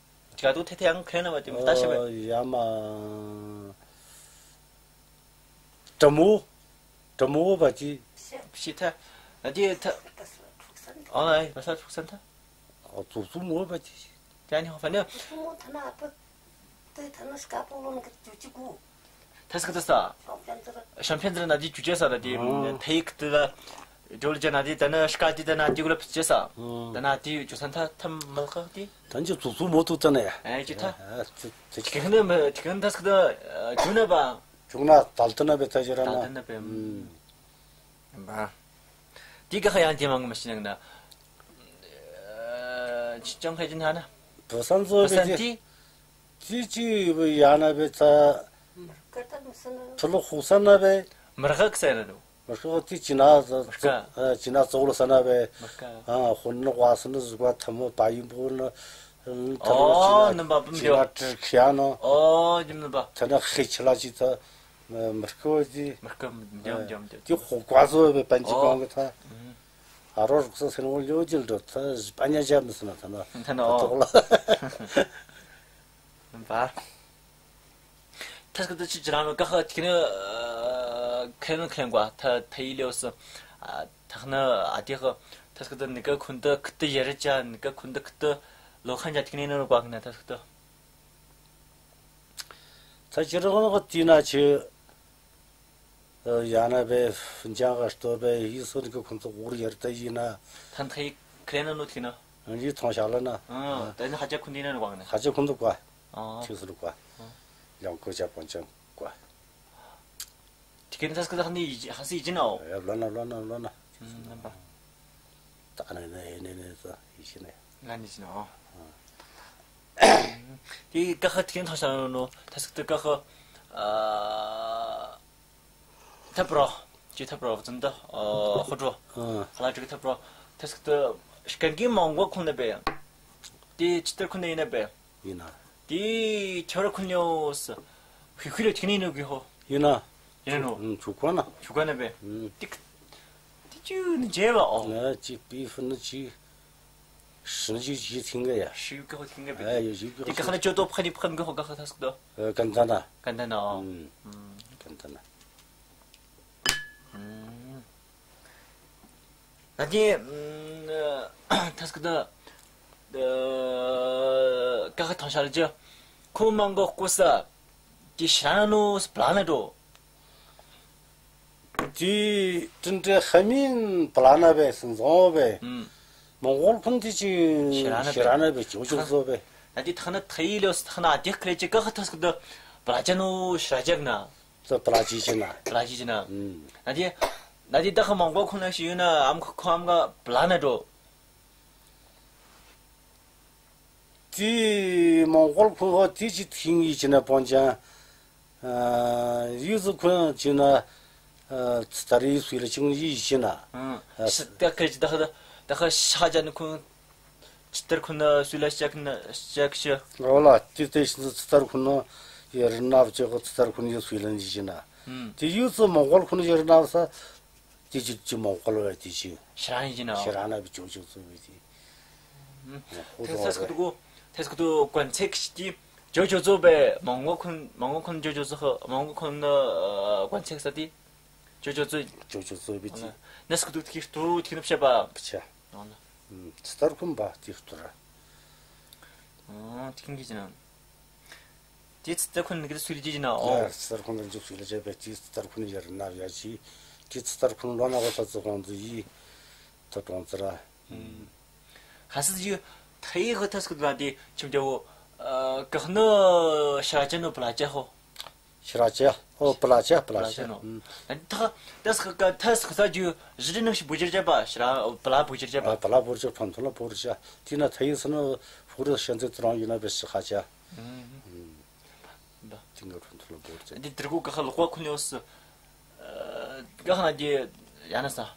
ཅིག་ཏུ་ཐེ་ཐེ་ཡང་ཁེ་ན་བ་དེ་མི་ལྟ་ཤེས་པས། ཡ་མ། དྲ་མོ། དྲ་མོ་བ་དེ། ཤི་ཐ། ན་དེ་ཐ། ཨོ་ཨེ་བ་ས་ཕུག་སན་ཐ། ཨོ་ཙུ་ཙུ་མོ་བ་དེ། ཏེ་ནི་ཧོ་ཕ་ནི། ཙུ་ཙུ་མོ་ཐ་ན་ཨ་ཕ། ཏེ་ཐ་ན་སྐ་པོ་ལོན་གི་ཅུ་ཅི་གུ། ཐ་སྐད་དུ་ས། ཤམ་ཕན་ཛི་ར། ཤམ་ཕན་ཛི་ར་ན་དེ་ཅུ་ཅེ་ས་ད་དེ། ཨ། ཐེ་ཡིག་ཏུ་ལ། ཇོ་ལི་ཅ་ན་དེ་ད་ན་སྐ་དེ་ད་ན་དེ་གུ་ལ་ཕི་ཅེ་ས། ཨ། ད་ན་དེ་ཅུ་སན་ཐ་ཐ་མ་ཁ་དེ། ད་ཅི་ཙུ་ཙུ་མོ་ཏུ་ད་ན་ཡ། ཨེ་ཅི་ཐ། ཨ་ཙི་ཙི། ཅི་ཁན་ནི་མ་ཅི་ཁན་ཐ་སྐད་དུ་ཅུ་ན་བ། ཅུ་ན་དལ་ཏུ་ན་བེ་ཐ་ཞི་ར་ན། དལ་ཏུ་ན་བེ། ཨུམ། བ། དེ་ཀ་ཁ་ཡང་དེ་མང་གི་མ་ཤི་ན་གི་ན། ཅི་ཅང་ཁ་ཅི་ན་ན། བུ་སན་ཟོ་བ་བེ་སན་དེ། དེ། ཅི་ཅི་བི་ཡ་ན་བེ་ཚ། ཐུ་ལུ་ཧུ་ས་ན་བེ། མར་ཁ་ས་ན་རུ། མར་ཁ་དེ་ཅི་ན་ཙོག་ལུ་ས་ན་བེ། མར་ཁ། ཨ། ཧུ་ན་ཝ་ས་ན་ཟུག་པ་ཐ་མོ་པ་ཡིན་པོ་ན། ཨོ་ནམ་པ་བུམ་ཅི་ན་ཏྲི་ཁ་ཡ་ན། ཨོ་ཡིན་ནམ་པ། ཐ་ན་ཧེ་ཆི་ལ་ཅི་ཐ། མར་ཁ་དེ། མར་ཁ་འཇམ་འཇམ་འཇམ་འཇམ། དེ་ཧུ་ཀ་ཟོ་བེ་པན་ཅི་གང་གི་ཐ། ཨ་རོ་རུག་ས་སེན་བོ་ལོ་ཇིལ་འགྲོ་ཐ་ཟི་པ་ཉ་ཇ་མི་སི་ན་ཐ་ན། ཐ་ན་ཨོ། ཐོག་ལ། ནམ་པ། ཐ་སྐད་དུ་ཅི་ཅི་རང་ལོ་ཀ་ཁ་ཐིག་ནི་ཁེ་ན་ཁེ་ན་ཀ་ཐ་ཐ་ཡི་ལེའོ་སི། ཐ་ཁ་ན་ཨ་དེ་ཁ་ཐ་སྐད་དུ་ནི་ཀ་ཁུན་ད་ཁུ་ཏི་ཡ་རི་ཅ་ནི་ཀ་ཁུན་ད་ཁུ་ཏི་ལོ་ཁན་ཅ་ཐིག་ནི་ནོ་ཀ་ཁ་ན་ཐ་སྐད་དུ། ཐ་ཅི་རང་ལོ་ཀ་ཏི་ན་ཅི། ཡ་ན་བེ་ཧྥུན་ཅང་ག་སྟོ་བེ་ཡི་སོ་ནི་ཀ་ཁོང་ཚོ་འོར་ཡར་ཏ་ཡིན་ན། ཐན་ཐའི་ཁ་ལེ་ན་ནོ་ཐིག་ན། ཡི་ཐོང་ཤ་ལ་ན། ཨ། ད་ནི་ཧ་ཅ་ཁུན་ཏི་ན་ནོ་ཀ་ནི། ཧ་ཅ་ཁོང་ཚོ་ཀ། ཨ། ཐིག་སུ་ལ་ཀ། ཨ། ཡང་ཀོ་ཅ་པོན་ཅང་ཀ། ཐིག་ནི་ཐ་སྐད་ད་ཧ་ནི་ཧ་སི་ཡི་ཅི་ན་ཨོ། ཡ་ལོ་ན་ལོ་ན་ལོ་ན། ཨུམ་ནམ་པ། ད་ནི་ནི་ནི་ནི་ས་ཡི་ཅི་ན། ལ་ནི་ཅི་ན་ཨོ། ཨ། དེ་ཀ་ཁ་ཐིག་ནི་ཐོང་ཤ་ལ་ནོ་ཐ་སྐད་ད་ཀ་ཁ། ཨ། ཐབ་རོ། ཅི་ཐབ་རོ་ཙམ་ད། ཨ། ཧོ་ཏྲོ། ཨ། ཁ་ལ་ཅིག་ཐབ་རོ། ཐ་སྐད་ད་སྐད་གི་མང་གོ་ཁུན་ན་བེ། དེ་ཅི་ཏར་ཁུན་ན་ཡིན་ན་བེ། ཡིན་ན། དེ་ཁྱོད་ར་ཁུན་ཡོ་སི། ཧུ་ཧུ་ར་ཐིག་ནི་ནོ་གི་ཧོ། ཡིན་ན། ཡིན་ནོ། ཨུམ་ཆུ་ཀ་ན། ཆུ་ཀ་ན་བེ། ཨུམ། དེ་དེ་ཅི་ནི་ཇེ་བ་ཨོ། ན་ཅི་པི་ཧྥུ་ནི་ཅི། ཧྲི་ནི་ཅི་ཅི་ཐིང་ག་ཡ། ཧྲི་ཀ་ཧོ་ཐིང་ག་བེ། ཨ་ཡ་ཧྲི་ཀ་ཧོ། དེ་ཀ་ཁ་ན་ཅོ་ཏོ་ཕ་ནི་ཕ་ནི་ག་ཧོ་ཀ་ཁ་ཐ་སྐད་ད། ཨ་ཀན་ད་ན། ཀན་ད་ན་ཨོ། ཨུམ། ཨུམ། ཀན་ད་ན། ཨུམ། ད་དེ་ཐ་སྐད་ད་ཀ་ཁ་ཐང་ཤ་ལ་ཅི་ཁོ་མང་གོ་ཀོ་ས་དེ་ཤ་ནོ་སི་པ་ལ་ན་འགྲོ། དེ་ཏིན་ཏེ་ཧ་མིན་པ་ལ་ན་བེ་སིན་ཟོང་བེ། ཨུམ། མོང་གོལ་ཁུན་དེ་ཅི་ཤི་ར་ན་བེ། ཤི་ར་ན་བེ་ཅོ་ཅོ་ཟོ་བེ། ད་དེ་ཐ་ན་ཐ་ཡི་ལོ་སི་ཐ་ན་ཨ་དེ་ཁ་ལེ་ཅི་ཀ་ཁ་ཐ་སྐད་ད་པ་ལ་ཅ་ནོ་ཤི་ར་ཅག་ན། ད་པ་ལ་ཅི་ཅི་ན། པ་ལ་ཅི་ཅི་ན། ཨུམ། ད་དེ་ད་དེ་ད་ཁ་མོང་གོལ་ཁུན་ལ་ཤི་ཡོད་ན་ཨམ་ཁ་ཁོ་ཨམ་ག་པ་ལ་ན་འགྲོ། དེ་མོང་གོལ་ཁུན་ཧོ་དེ་ཅི་ཐིང་ཡི་ཅི་ན་པོན་ཅང་། ཨ་ཡུ་ཙི་ཁུན་ཅི་ན། ཨ་ཙི་ཏར་ཡི་སུ་ལ་ཅིང་ཡི་ཅི་ན། ཨ་ཤི་ད་ཁ་ཅི་ད་ཁ་ད་ཁ་ཤ་ཅ་ནི་ཁུན། ཙི་ཏར་ཁུན་ན་སུ་ལ་ཤ་ཁན་ཤ་ཤ། ཨོ་ལ་དེ་དེ་ཤི་ཙི་ཏར་ཁུན་ན་ཡར་ན་བཅོ་ཁ་ཙི་ཏར་ཁུན་ཡི་སུ་ལ་ཡི་ཅི་ན། ཨུམ། དེ་ཡུ་ཙི་མོང་གོལ་ཁུན་ཡར་ན་བ་ས། དེ་ཅི་ཅི་མོང་གོལ་བ་དེ་ཅི། ཤི་ར་ཡིན་ཅི་ན། ཤི་ར་ན་བི་ཅོ་ཅོ་ཙོ་བི་དེ། ཨུམ། ཐེ་ས་སྐུ་དུ་གོ། ཐེ་ས་སྐུ་དུ་གོན་ཚེག་ཤི་དེ། ཅོ་ཅོ་ཙོ་བེ་མོང་གོལ་ཁུན་མོང་གོལ་ཁུན་ཅོ་ཅོ་ཙོ་ཧ་མོང་གོལ་ཁུན་ནི་གོན་ཚེག་ས་དེ། ཅོ་ཅོ་ཙོ། ཅོ་ཅོ་ཙོ་བི་ཏི། ཨ་ལ། ནས་ཀི་དུ་ཏི་ཀི་ཏུ་ཏི་ཀི་ནུབ་ཤ་པ། བི་ཆ། ཨ་ལ། ཨུམ། ཙི་ཏར་ཁུན་པ་ཏི་ཀི་ཏུ་ར། ཨ་ཏི་ཀི་གི་ཅི་ན། ཏི་ཙི་ཏར་ཁུན་ནི་ཀི་ཏུ་སུ་ལི་ཅི་ཅི་ན་ཨོ། ཡ་ཙི་ཏར་ཁུན་ལ་ཇུག་སུ་ལི་ཅི་པེ་ཏི་ཙི་ཏར་ཁུན་ཡར་ན་བི་ཡ་ཅི། ཏི་ཙི་ཏར་ཁུན་ལོ་ན་གོ་ཏ་ཙི་ཧོང་ཙི་ཡི། ཏ་ཀྲོང་ཙི་ར། ཨུམ། ཁ་སི་ཅི་ཐའི་ཧོ་ཐ་སི་ཀི་ཏུ་ན་ཏི་ཆུམ་ཅ་བོ། ཨ་ཀ་ནོ་ཤ་ཅ་ནོ་པ་ལ་ཅ་ཧོ། ཤ་ར་ཅ། ཨོ་པ་ལ་ཅ་པ་ལ་ཅ། པ་ལ་ཅ་ནོ། ཨུམ། ཨ་ནི་ཐ་ཐ་སི་ཀ་ཐ་སི་ཀ་ས་ཇུ་ཟི་ཏི་ནང་ཞིག་བོ་ཇར་ཅ་པ་ཤ་ར་པ་ལ་བོ་ཇར་ཅ་པ། ཨ་པ་ལ་བོ་ཇར་ཕན་ཐོགས་ལ་བོ་ཇར་ཅ། ཏི་ན་ཐའི་སི་ནོ་ཧུ་རི་ཤན་ཙེ་ཏི་རང་ཡིན་ན་བེ་ཤི་ཁ་ཅ། ཨུམ། ཨུམ། ཏི་ང་ཕན་ཐོགས་ལ་བོ་ཇར་ཅ། ཏི་ཏི་རུ་ཀ་ཁ་ལོ་ཀ་ཁུ་ནི་ཡོ་སི། ཨ་ཀ་ཁ་ན་ཏི་ཡ་ན་ས།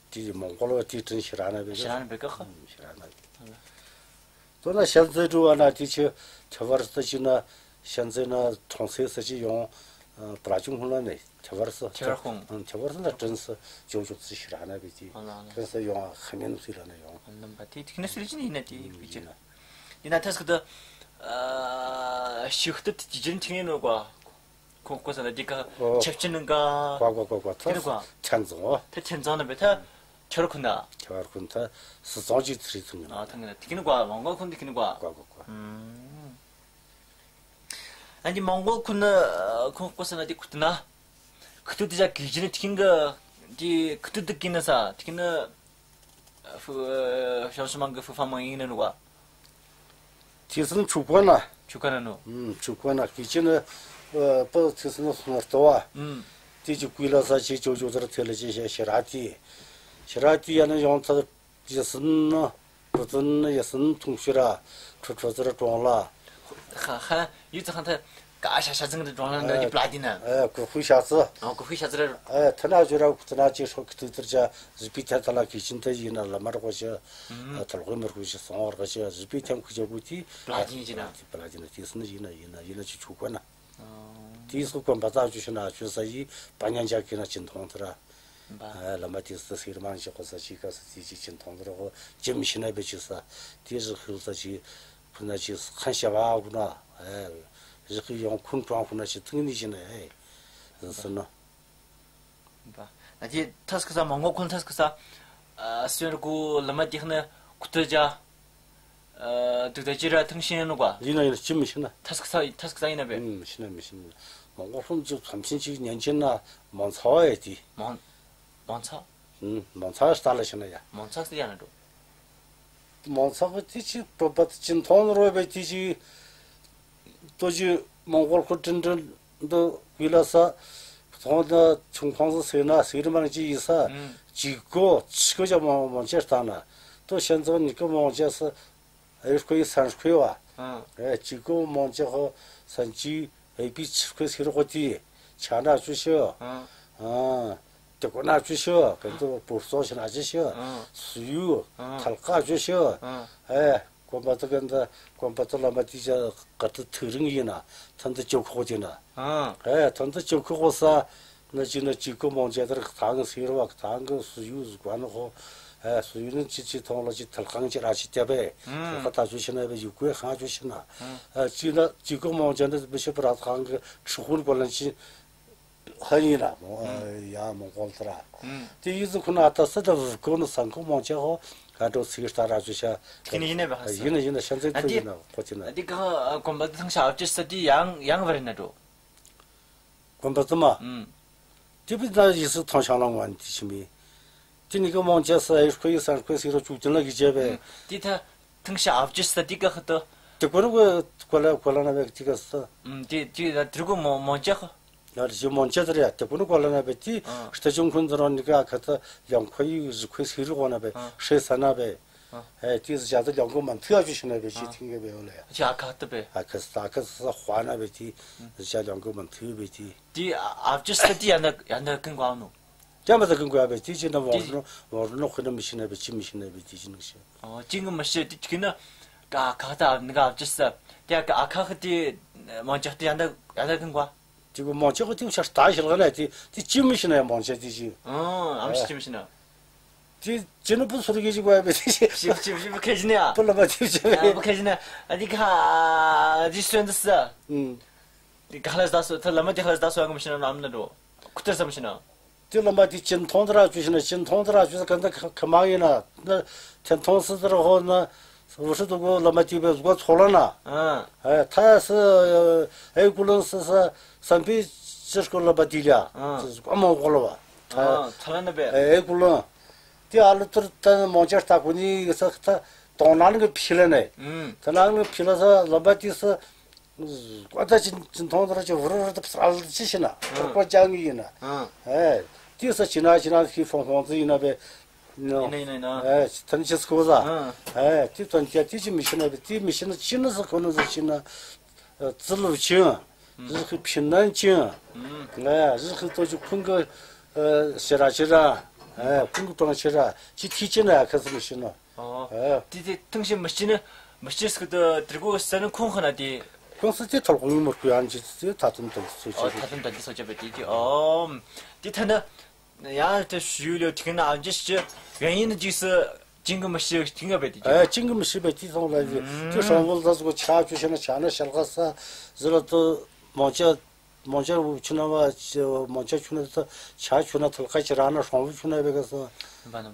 ཏི་མོང་གོལ་བ་ཏི་ཀྲིན་ཤི་ར་ན་བེ། ཤི་ར་ན་བེ་ཀ་ཁ། ཨུམ། ཤི་ར་ན་བེ། ཨ་ལ། ཏོ་ན་ཤན་ཙེ་ཏུ་བ་ན་ཏི་ཆེ་ཁྱད་པར་སི་ཅི་ན་ཤན་ཙེ་ན་ཁྲོང་སེ་སི་ཅི་ཡོང་། ཨ་པ་ལ་ཅུང་ཧུན་ལ་ནེ་ཁྱད་པར་སི། ཁྱད་པར་ཁོང་། ཨ་ཁྱད་པར་སི་ན་ཀྲིན་སི་ཅོ་ཅོ་ཙི་ཤི་ར་ན་བེ་ཏི། ཨ་ལ་ཨ་ལ། ཀྲིན་སི་ཡོང་ཨ་ཁ་མེན་སི་ར་ན་ཡོང་། ཨ་ལ་པ་ཏི་ཏི་ཁི་ན་སུ་ལི་ཅི་ནི་ཡིན་ན་ཏི་ཨུམ་བི་ཅི། ཡིན་ན། ཡིན་ན་ཐ་སི་ཀི་ཏུ་ཨ་ཤུག་ཏུ་ཏི་ཅི་ཅིན་ཐིང་ཡིན་ནོ་ཀ། ཁོང་ཁོ་ས་ན་ཏི་ཀ་ཨོ། ཆབ་ཅིན་ནང་ཀ། ཀ་ཀ་ཀ་ཀ་ཐེན་ཙོང་ཨོ། ཐ་ཐེན་ཙོང་ན་བེ་ཐ་ཁྱོར་ཁུན་ན། ཁྱོར་ཁུན་ཐ་སི་ཙོང་ཅི་ཚི་རི་ཐུང་ན། ཨ་ཐང་ན་ཏི་ཀི་ནི་ཀ་མོང་གོལ་ཁུན་ཏི་ཀི་ནི་ཀ། ཀ་ཀ་ཀ། ཨུམ། ཨ་ནི་མོང་གོལ་ཁུན་ན་ཁོང་ཁོ་ས་ན་ཏི་ཁུ་ཏུ་ན། ཁུ་ཏུ་ཏི་ཇ་གི་ཅི་ནི་ཏི་ཀི་ནི་ཀ་ཏི་ཁུ་ཏུ་ཏི་ཀི་ནི་ས་ཏི་ཀི་ནི། ཧྥུ་ཨ་ཞང་ཞུ་མང་གི་ཧྥུ་ཧྥ་མང་ཡིན་ནོ་ཀ། ཏི་སི་ནི་ཆུ་ཀོ་ན། ཆུ་ཀོ་ན་ནོ། ཨུམ་ཆུ་ཀོ་ན་གི་ཅི་ནི་ཨ་པ་ཏི་སི་ནི་སུ་ན་ཏོ་བ། ཨུམ། ཏི་ཅི་ཀུའི་ལ་ས་ཅི་ཅོ་ཅོ་ཙི་ར་ཐེ་ལེ་ཅི་ཤ་ཤི་ར་ཏི། ཤི་ར་ཏི་ཡ་ན་ཡོང་ཚ་ཏི་སི་ནི་པུ་ཏི་ནི་ཡ་སི་ནི་ཐུང་ཤི་ར་ཁྲོ་ཁྲོ་ཙི་ར་ཀྲོང་ལ། ཧ་ཧ་ཡུ་ཙི་ཁང་ཐ། ཀ་ཤ་ཤ་ཙིང་གི་ཀྲོང་ལ་ན་ཨེ་ཏི་པ་ལ་ཏི་ན། ཨེ་ཀུ་ཧུ་ཤ་ཙི། ཨ་ཀུ་ཧུ་ཤ་ཙི་ར། ཨེ་ཐ་ན་ཇོ་ར་ཁུ་ཐ་ན་ཅི་ཧྲོ་ཁུ་ཐུ་ཐུར་ཅ་ཟི་པི་ཐ་ཐ་ལ་གི་ཅིན་ཐ་ཡིན་ན་ལ་མ་ར་ཁོ་ཤ། ཨ་ཐ་ལ་ཁོ་མ་ར་ཁོ་ཤ་སོང་བ་ར་ཁ་ཤ་ཟི་པི་ཐ་ཁུ་ཅ་གུ་ཏི། པ་ལ་ཏི་ཡིན་ཅི་ན། པ་ལ་ཏི་ན་ཏི་སི་ནི་ཡིན་ན་ཡིན་ན་ཡིན་ན་ཅི་ཆུ་ཀོ་ན། ཨ་ཏི་སི་ཀོན་པ་ཙ་ཅུ་ཤི་ན་ཅུ་ས་ཡི་པ་ཉན་ཅ་གི་ན་ཅིན་ཐོང་ཐ་ར། བ། ཨ་བླ་མ་ཏི་སི་སེར་མང་ཞིག་གོ་ས་ཅིག་ག་ས་ཏི་ཅིག་ཅིན་ཐོང་དུ་རོ་ཅི་མི་ཤི་ན་བེ་ཅི་ས་ཏི་ཞིག་ཧུལ་ས་ཅིག་ཁུ་ན་ཅིག་ཁན་ཤ་བ་ཁུ་ན་ཨེ་ཞིག་གི་ཡོང་ཁུན་ཀྲོང་ཁུ་ན་ཅིག་ཐུང་ནི་ཅི་ན་ཨེ་ཟེར་ནོ། བ། ན་ཅི་ཐ་སི་ཀ་ས་མོང་གོལ་ཁུན་ཐ་སི་ཀ་ས་ཨ་སུན་ར་གུ་བླ་མ་ཏི་ཁ་ན་ཁུ་ཏ་ཅ། ཨ་དུག་ད་ཅི་ར་ཐང་ཤེས་ནོ་ག། ཡིན་ན་ཡིན་ན་ཅི་མི་ཤེས་ན། ཐ་སི་ཀ་ས་ཐ་སི་ཀ་ས་ཡིན་ན་བེ། ཨུམ་མི་ཤེས་ན་མི་ཤེས་ན། མོང་གོལ་ཧོན་ཅིག་ཐམས་ཅད་ཅིག་ཉན་ཅེ་ན་མོང་ཚ་བ་ཡ་ཏི། མོང་མོང་ཚ། ཨུམ་མོང་ཚ་ལྟ་ལ་ཤེས་ན་ཡ། མོང་ཚ་སི་ཡ་ན་འགྲོ། མོང་ཚ་གི་ཏི་ཅི་པ་པ་ཏི་ཅི་མཐོང་ནོ་རོ་བེ་ཏི་ཅི། ཏོ་ཅི་མོང་གོལ་ཁོ་ཏྲིན་ཏྲིན་འདི་ཀུ་ལ་ས། ཐོང་ན་ཆུང་ཁོང་སི་སེ་ན་སེ་རི་མང་ཅི་ཡི་ས། ཨུམ། ཅི་གོ་ཅི་གོ་ཅ་མོང་མོང་ཅ་ལྟ་ན། ཏོ་ཤན་ཙོ་ནི་ཀ་མོང་ཅ་སི། ཨེ་ཁོ་ཡི་སན་ཁོ་ཡི་བ། ཨ། ཨེ་ཅི་གོ་མོང་ཅ་ཁོ་སན་ཅི་ཨེ་པི་ཅི་ཁོ་སི་རོ་ཁོ་ཏི། ཆ་ན་ཅུ་ཤི། ཨ། ཨ། ཏེ་ཀོ་ན་ཅུ་ཤི། ཀན་ཏོ་པུར་ཙོ་ཤི་ན་ཅུ་ཤི། ཨ། སུ་ཡུ། ཨ། ཐལ་ཀ་ཅུ་ཤི། ཨ། ཨེ། གོན་པ་ཏི་ཀན་ཏ་གོན་པ་ཏི་བླ་མ་ཏི་ཅ་ཀ་ཏི་ཐུག་རིང་ཡིན་ན་ཐོན་ཏེ་ཅོ་ཁོ་ཏི་ན། ཨ། ཨེ་ཐོན་ཏེ་ཅོ་ཁོ་གོ་ས། ན་ཅི་ན་ཅི་གོ་མོང་ཅ་ཏར་ཁ་ཐང་སེ་ར་བ་ཁ་ཐང་གི་སུ་ཡུ་ཟུ་གོ་ན་ཁོ། ཨེ་སུ་ཡུ་ནི་ཅི་ཅི་ཐོང་ལ་ཅི་ཐལ་ཁང་ཅི་ར་ཅི་ཏེ་བེ། ཨུམ། ཐལ་ཁ་ཏ་ཅུ་ཤི་ན་བེ་ཡུ་གོ་ཁང་ཅུ་ཤི་ན། ཨུམ། ཨེ་ཅི་ན་ཅི་གོ་མོང་ཅ་ན་བི་ཤི་པ་ར་ཐང་གི་ཁྲི་ཧུར་གོ་ལན་ཅི། ཧ་ཡིན་ན་མོ། ཨུམ། ཡ་མོང་གོལ་ཏི་ར། ཨུམ། ཏེ་ཡི་ཟུ་ཁོ་ན་ཏ་སི་ཏ་བུ་གོ་ནི་སང་གོ་མོང་ཅ་ཧོ། ཨ་འགྲོ་སི་ཏ་ར་ཅུ་ཤ། ཁྱེད་ནི་ཡིན་ན་བ་ཧ་ས། ཡིན་ན་ཡིན་ན་ཤན་ཙེ་ཨ་ཏུ་ཏེ་ཡིན་ན་ཁོ་ཅི་ན། ཨ་ཏེ་ག་གོན་པ་ཏི་ཐང་ཤ་ཨབ་ཅི་ས་ཏེ་ཡང་ཡང་བར་ན་འགྲོ། གོན་པ་ཏི་མ། ཨུམ། ཏེ་བི་ན་ཡི་སི་ཐོང་ཤང་ལ་ངོ་ཨན་ཏི་ཤི་མི། ཏེ་ནི་ག་མོང་ཅ་ས་ཨེ་ཁོ་ཡི་སང་ཁོ་སི་རོ་ཅུ་ཏི་ན་གི་ཅེ་བེ། ཨུམ། ཏེ་ཐ་ཐང་ཤ་ཨབ་ཅི་ས་ཏེ་ག་ཧ་ཏོ། ཏེ་གོ་ན་གོ་གོ་ལ་གོ་ལ་ན་བེ་ཏེ་ག་ས། ཨུམ། ཏེ་ཏེ་ད་ཏྲི་གོ་མོ་མོང་ཅ་ཧ། ཡ་རི་ཅི་མོང་ཅ་ཏི་ར་ཡ་ཏེ་གོ་ན་གོ་ལ་ན་བེ་ཏེ། ཨ། ཤི་ཏ་ཅུང་ཁུན་ཛི་རོ་ནི་ག་ཁ་ཏ་ཡང་ཁོ་ཡི་རི་ཁོ་སི་རི་གོ་ན་བེ། ཨ། ཤེ་ས་ན་བེ། ཨ། ཨེ་ཏེ་ཟི་ཅ་ཏ་ལོང་གོ་མན་ཐི་ཨ་ཅུ་ཤི་ན་བེ་ཅི་ཨ་ཐིང་གེ་བེ་ཡོ་ལ་ཡ། ཅི་ཨ་ཁ་ཏ་བེ། ཨ་ཁ་ས་ཨ་ཁ་ས་ཧ་ན་བེ་ཏེ། ཨ། ཟི་ཅ་ལོང་གོ་མན་ཐི་བེ་ཏེ། ཏེ་ཨ་ཨབ་ཅི་ས་ཏེ་ཡ་ན་ཡ་ན་ཀུན་གོ་ནོ། ཏེ་མ་ཏ་ཀུན་གོ་ཡ་བེ་ཏེ་ཅི་ན་མོང་རུ་ནོ་མོང་རུ་ནོ་ཁོ་ན་མི་ཤི་ན་བེ་ཅི་མི་ཤི་ན་བེ་ཏེ་ཅི་ནོ་ཤི། ཨོ་ཅི་ངུ་མ་ཤི་ཏེ་ཅི་ན་ཀ་ཁ་ཏ་ཨབ་ནི་ག་ཨབ་ཅི་ས། ཏེ་ཨ་ཁ་ཁ་ཏེ་མོང་ཅ་ཏེ་ཡ་ན་ཡ་ན་ཀུན་གོ། ཏེ་གོ་མོང་ཅ་ཁོ་ཏེ་ཤ་ཏ་ཤི་ལ་ན་ཏེ་ཏེ་ཅི་མི་ཤི་ན་ཡ་མོང་ཅ་ཏེ་ཅི། ཨོ་ཨམ་ཤི་ཅི་མི་ཤི་ན། ཏེ་ཅི་ནི་བུ་སུ་རི་གེ་ཅི་གོ་ཡ་བེ་ཏེ་ཅི། ཤི་ཤི་ཤི་བུ་ཁེ་ཅི་ནི་ཡ། བུ་ལ་མ་ཏེ་ཅི་བེ། ཨ་བུ་ཁེ་ཅི་ནི་ཡ། ཨ་ཏེ་ཁ་ཏེ་སོན་ཏེ་ས། ཨུམ། ཏེ་ག་ལ་ས་སོ་ཐ་ལ་མ་ཏེ་ག་ལ་ས་སོ་ཨ་ག་མི་ཤི་ན་ཨམ་ན་འགྲོ། ཁུ་ཏ་ས་མི་ཤི་ན། ཏེ་བླ་མ་ཏེ་ཅིན་ཐོང་ཙ་ར་ཅོས་ཤིག་ན། ཅིན་ཐོང་ཙ་ར་ཅོས་ས་ག་ད་ཁ་མ་ཨིན་ན་ན་ཐེན་ཐོང་སི་ཙ་ར་ཧོ་ན་ཝུ་ཧྲི་དུ་གོ་བླ་མ་ཏེ་བེ་ཟུག་ག་ཚོ་ལ་ན། ཨ་ཨེ་ཐ་སི་ཨེ་ཀུ་ལོན་སི་ས་སམ་པི་ཅི་སྐོར་བླ་མ་ཏེ་ལ་ཨ་ཟུག་ག་མང་གོ་ལ་བ། ཨ་ཐ་ལ་ན་བེ། ཨེ་ཀུ་ལོན་ཏེ་ཨ་ལུ་ཐུར་ཏ་མོང་ཅ་ལྟ་གོ་ནི་ས་ཁ་ད་དོང་ནང་གི་ཕི་ལ་ནས། ཨུམ། ད་ནང་གི་ཕི་ལ་ས་བླ་མ་ཏེ་ས་ཀ་ད་ཅིན་ཅིན་ཐོང་ཙ་ར་ཅིག་ཝུ་རུ་ཝུ་རུ་ད་ཕི་རལ་ཅི་ཤི་ན། ཨ་ཀོ་ཅང་ཨིན་ན། ཨ་ཨེ་ཏེ་ས་ཅི་ན་ཅི་ན་ཁི་ཕོང་ཕོང་ཙི་ཨིན་ན་བེ། ཨིན་ན་ཨིན་ན་ཨིན་ན། ཨེ་ཐན་ཅི་སྐོ་ཟ། ཨ་ཨེ་ཏེ་ཐན་ཅི་ཏེ་ཅི་མི་ཤི་ན་བེ། ཏེ་མི་ཤི་ན་ཅི་ན་ས་ཁོ་ན་ས་ཅི་ན་ཨ་ཙི་ལུ་ཅིན། ཨུམ། རི་ཁི་ཕི་ནན་ཅིན། ཨུམ། ཨེ་རི་ཁི་ཏོ་ཅིག་ཁུང་གི་ཨ་ཤེ་ར་ཤེ་ར། ཨེ་ཁུང་གི་ཏོང་ཤེ་ར་ཅི་ཐི་ཅི་ན་ཡ་ཁ་ས་མི་ཤི་ན། ཨོ། ཨེ། ཏེ་ཏེ་ཐང་ཤིང་མི་ཤི་ན་མི་ཤི་སྐུ་ཏོ་ཏྲི་གུ་ས་ན་ཁོང་ཁ་ན་ཏེ། ཁོང་ས་ཏེ་ཐོལ་ཁུང་མི་རྐུ་ཡང་ཅི་ཏེ་ཐ་ཐུམ་ཐོལ་སོ་ཅི། ཨོ་ཐ་ཐུམ་ཐོལ་སོ་ཅི་བེ་ཏེ་ཏེ། ཨོ། ཏེ་ཐ་ན་ཡང་ཏེ་ཞུ་ལོ་ཐིང་ན་ཨ་ཅི་ཤི་ཡང་ཨིན་ན་ཅི་ས་ཅིན་གི་མི་ཤི་ཐིང་ག་བེ་ཏེ་ཅི། ཨེ་ཅིན་གི་མི་ཤི་བེ་ཏེ་ཐོང་ལ་ཡི། ཨུམ། ཏེ་ཧྲོང་བུལ་ད་ཟུག་ཆ་ཅོ་ཤེ་ན་ཆ་ན་ཤལ་ག་ས་ཟི་ལ་ཏོ་མོང་ཅ། མོང་ཅ་ཆུ་ན་བ་མོང་ཅ་ཆུ་ན་ཏ་ཆ་ཆུ་ན་ཐལ་ཁ་ཅི་ར་ན་ཧྲོང་བུལ་ཆུ་ན་བེ་ག་ས།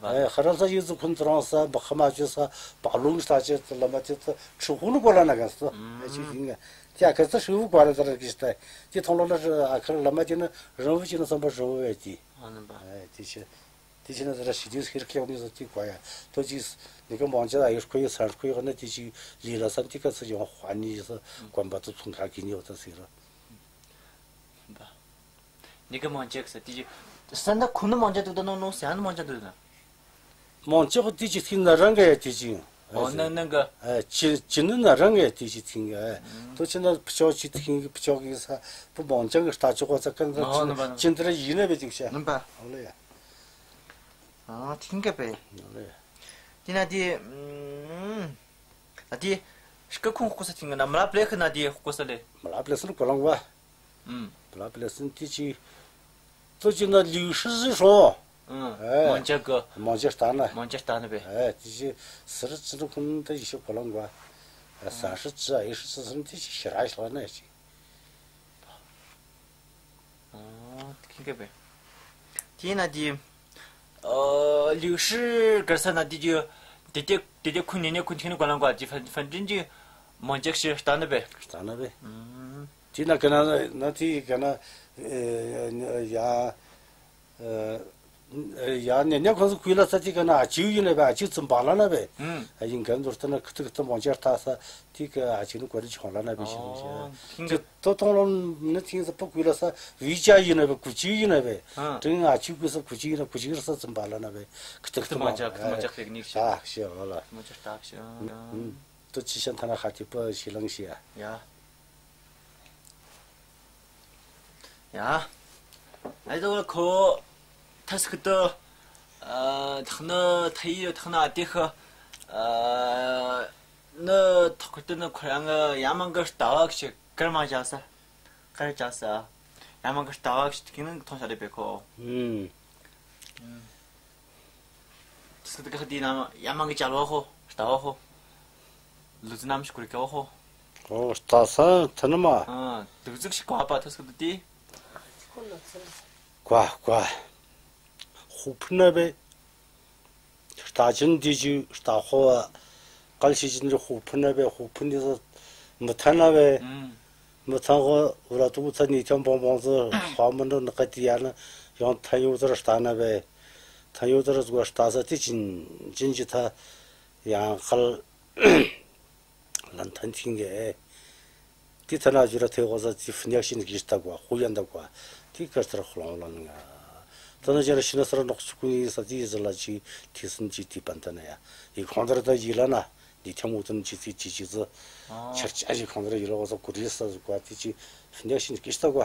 ཨེ་ཧ་ར་ས་ཡི་ཟུག་ཁུན་ཏ་རང་ས་བ་ཁ་མ་ཅོ་ས་བ་ལུང་ས་ཅི་ཏ་བླ་མ་ཏེ་ཏ་ཁྲི་ཧུ་ནུ་གོ་ལ་ན་ག་ས། ཨེ་ཅི་ཨིན་ན་ཏེ་ཨ་ཁ་ས་ཧྲི་བུ་གོ་ར་ཏ་ར་གི་ས་ཏ་ཏེ་ཐོང་ལོ་ན་ཨ་ཁ་བླ་མ་ཏེ་ན་རང་བུ་ཅི་ན་སམ་པ་ཧྲི་བུ་བེ་ཏེ། ཨེ་ཏེ་ཅི་ཏེ་ཅི་ན་ཏ་ར་ཤི་ཏེ་ཧིར་ཁེ་ནི་ས་ཏེ་གོ་ཡ། ཏོ་ཅི་ནི་ག་མོང་ཅ་ཨ་ཡུ་ཁོ་ཡུ་ས་ཁོ་ཡུ་ཁ་ན་ཏེ་ཅི་ལི་ལ་ས་ཏེ་ཀ་ས་ཡོང་ཧ་ནི་ས་གོན་པ་ཏོ་ཚུང་ཁ་གི་ནི་ཡོ་ཏ་སི་ར། ནི་ག་མོང་ཅ་ས་ཏེ་ཅི་ས་ན་ཁུ་ནུ་མོང་ཅ་དུག་ཏ་ནོ་ནོ་ས་ནུ་མོང་ཅ་དུག་ཏ་ན། མོང་ཅ་ཁོ་ཏེ་ཅི་ཐིང་ན་རང་ག་ཡ་ཏེ་ཅི། ཨོ་ན་ན་ག། ཨེ་ཅི་ཅི་ནི་ན་རང་ག་ཡ་ཏེ་ཅི་ཐིང་ག། ཨེ་ཏོ་ཅི་ན་བུ་ཅོ་ཅི་ཐིང་གི་བུ་ཅོ་གི་ས་བུ་མོང་ཅ་གི་ལྟ་ཅོ་གོ་ས་ཀན་ད་ཅི་ན་ཅི་ན་ཏ་ར་ཡིན་ན་བེ་ཏེ་ཤ། ཨོ་ལེ་ཡ། ཨ་ཐིང་ག་བེ། ཨོ་ལེ་ཡ། ཏེ་ན་ཏེ་ཨ་ཏེ་ཤི་ཀ་ཁུང་ཧོ་ཀོ་ས་ཐིང་ག་ན་མ་ལ་པླེ་ཁ་ན་ཏེ་ཧོ་ཀོ་ས་ལེ། མ་ལ་པླེ་སི་ན་གོ་ལང་བ། ཨུམ། མ་ལ་པླེ་སི་ན་ཏེ་ཅི། ཏོ་ཅི་ན་ལིའུ་ཧྲི་ཟི་ཧྲོ། ཨུམ། ཨེ་མོང་ཅ་གི། མོང་ཅ་ལྟ་ན། མོང་ཅ་ལྟ་ན་བེ། ཨེ་ཏེ་ཅི་སི་རི་ཅི་ན་ཁུན་ཏ་ཡི་ཤི་གོ་ལང་བ། ཨེ་ས་ཧྲི་ཅི་ཨ་ཡི་ཧྲི་ཅི་སི་ན་ཏེ་ཅི་ཤི་ར་ཤི་ལ་ན་ཅི། ཨ་ཁིང་ག་བེ། ཏེ་ན་ཏེ་ཨ་ལིའུ་ཧྲི་གར་ས་ན་ཏེ་ཅི་ཏེ་ཏེ་ཏེ་ཏེ་ཁུན་ནེ་ནེ་ཁུན་ཐིང་ནེ་གོ་ལང་གོ་ཏེ་ཧྥན་ཧྥན་ཏིན་ཅི་མོང་ཅ་ཤི་ལྟ་ན་བེ། ལྟ་ན་བེ། ཨུམ། ཏེ་ན་ག་ན་ན་ཏེ་ག་ན་ཨེ་ཡ་ཨེ་ཡ་ནེ་ནེ་ཁོང་སུ་ཁུལ་ལ་ས་ཏེ་ག་ན་ཨ་ཅུ་ཡིན་ན་བེ། ཨ་ཅུ་ཙམ་པ་ལ་ན་བེ། ཨུམ། ཨ་ཡིན་ག་ན་ཟུར་ཏ་ན་ཁི་ཏི་ཁི་ཏི་མོང་ཅ་ལྟ་ས་ཏེ་ག་ཨ་ཅུ་ནི་གོ་རི་ཆོང་ལ་ན་བེ་ཤི་ནི་ཤི། ཨོ་ཧིང་ག། ཏོ་ཐོང་ལོ་ནི་ཐིང་ས་པ་ཁུལ་ལ་ས་བི་ཅ་ཡིན་ན་བེ་ཀུ་ཅུ་ཡིན་ན་བེ། ཨ་ཏིང་ཨ་ཅུ་ཀུ་ས་ཀུ་ཅུ་ཡིན་ན་ཀུ་ཅུ་ཡིན་ས་ཙམ་པ་ལ་ན་བེ། ཁི་ཏི་ཁི་ཏི་མོང་ཅ་ཁི་ཏི་མོང་ཅ་ཕེག་ནི་ཤི། ཨ་ཤི་ཨོ་ལ། མོང་ཅ་ལྟ་ཤི། ཨུམ། ཏོ་ཅི་ཤན་ཐ་ན་ཁ་ཏི་པ་ཤི་ལང་ཤི་ཡ། ཡ། ཡ། ཨ་ཏོ་ཁོ་ཐ་སི་ཁི་ཏོ་ཨ་ཐག་ན་ཐ་ཡི་ཐག་ན་ཨ་ཏེ་ཁ་ཨ་ན་ཐག་ཁི་ཏོ་ན་ཁོ་རང་ཡ་མང་གི་ལྟ་བ་ཤི་ཀར་མ་ཅ་ས་ཀར་ཅ་ས་ཡ་མང་གི་ལྟ་བ་ཤི་ཐིང་ན་ཐོང་ཤ་རེ་བེ་ཁོ། ཨུམ། ཨུམ། སི་ཏི་ཀ་ཏི་ན་ཡ་མང་གི་ཅལ་བ་ཧོ་ལྟ་བ་ཧོ། ལུ་ཙི་ནམ་ཞིག་ཀུ་རི་ཀ་བ་ཧོ། ཨོ་ལྟ་ས་ཐ་ན་མ། ཨ་དུག་ཙིག་ཞིག་གོ་བ་ཐ་སི་ཏི། གོ་གོ། ཧུ་ཕུ་ན་བེ། ལྟ་ཅན་འདི་ཅི་ལྟ་ཧོ་བ། གལ་ཤེས་ཅན་འདི་ཧུ་ཕུ་ན་བེ། ཧུ་ཕུ་ནི་ས་མི་ཐ་ན་བེ། ཨུམ། མི་ཐང་གོ་ཝ་ལ་ཏུ་ཚ་ནི་ཐང་བོང་བོང་ཚ་ཧ་མ་ནོ་ནི་ཀ་ཏི་ཡ་ན་ཡང་ཐང་ཡོ་ཚ་ར་ལྟ་ན་བེ། ཐང་ཡོ་ཚ་ར་ཟུག་ལྟ་ས་ཏི་ཅིན་ཅིན་ཅི་ཐ་ཡང་ཁལ་ལན་ཐན་ཐིང་གེ་ཏི་ཐ་ན་ཇུ་ར་ཐེ་གོ་ས་ཏི་ཕི་ནག་ཤིན་གི་ལྟ་གོ་ཧུ་ཡན་ད་གོ་ཏི་ཀར་ཐར་ཁོ་ལོང་ལོང་ང་ཐ་ན་ཇ་ར་ཤི་ན་ས་ར་ནོག་ཆུ་ཀུ་ཡི་ས་ཏི་ཟི་ལ་ཅི་ཐི་སུན་ཅི་ཏི་པན་ཐ་ན་ཡ་ཡི་ཁོང་ཐར་ད་ཡི་ལ་ན། ནི་ཐེ་མུ་ཏུན་ཅི་ཚི་ཅི་ཅི་ཚི། ཨ། ཆར་ཆ་ཞིག་ཁོང་ཚོར་ཡི་ལོག་ས་གུ་རི་ས་ཟུག་ག་ཏི་ཅི་ཕི་ནག་ཤིན་ཀི་ཤ་ཏ་གོ།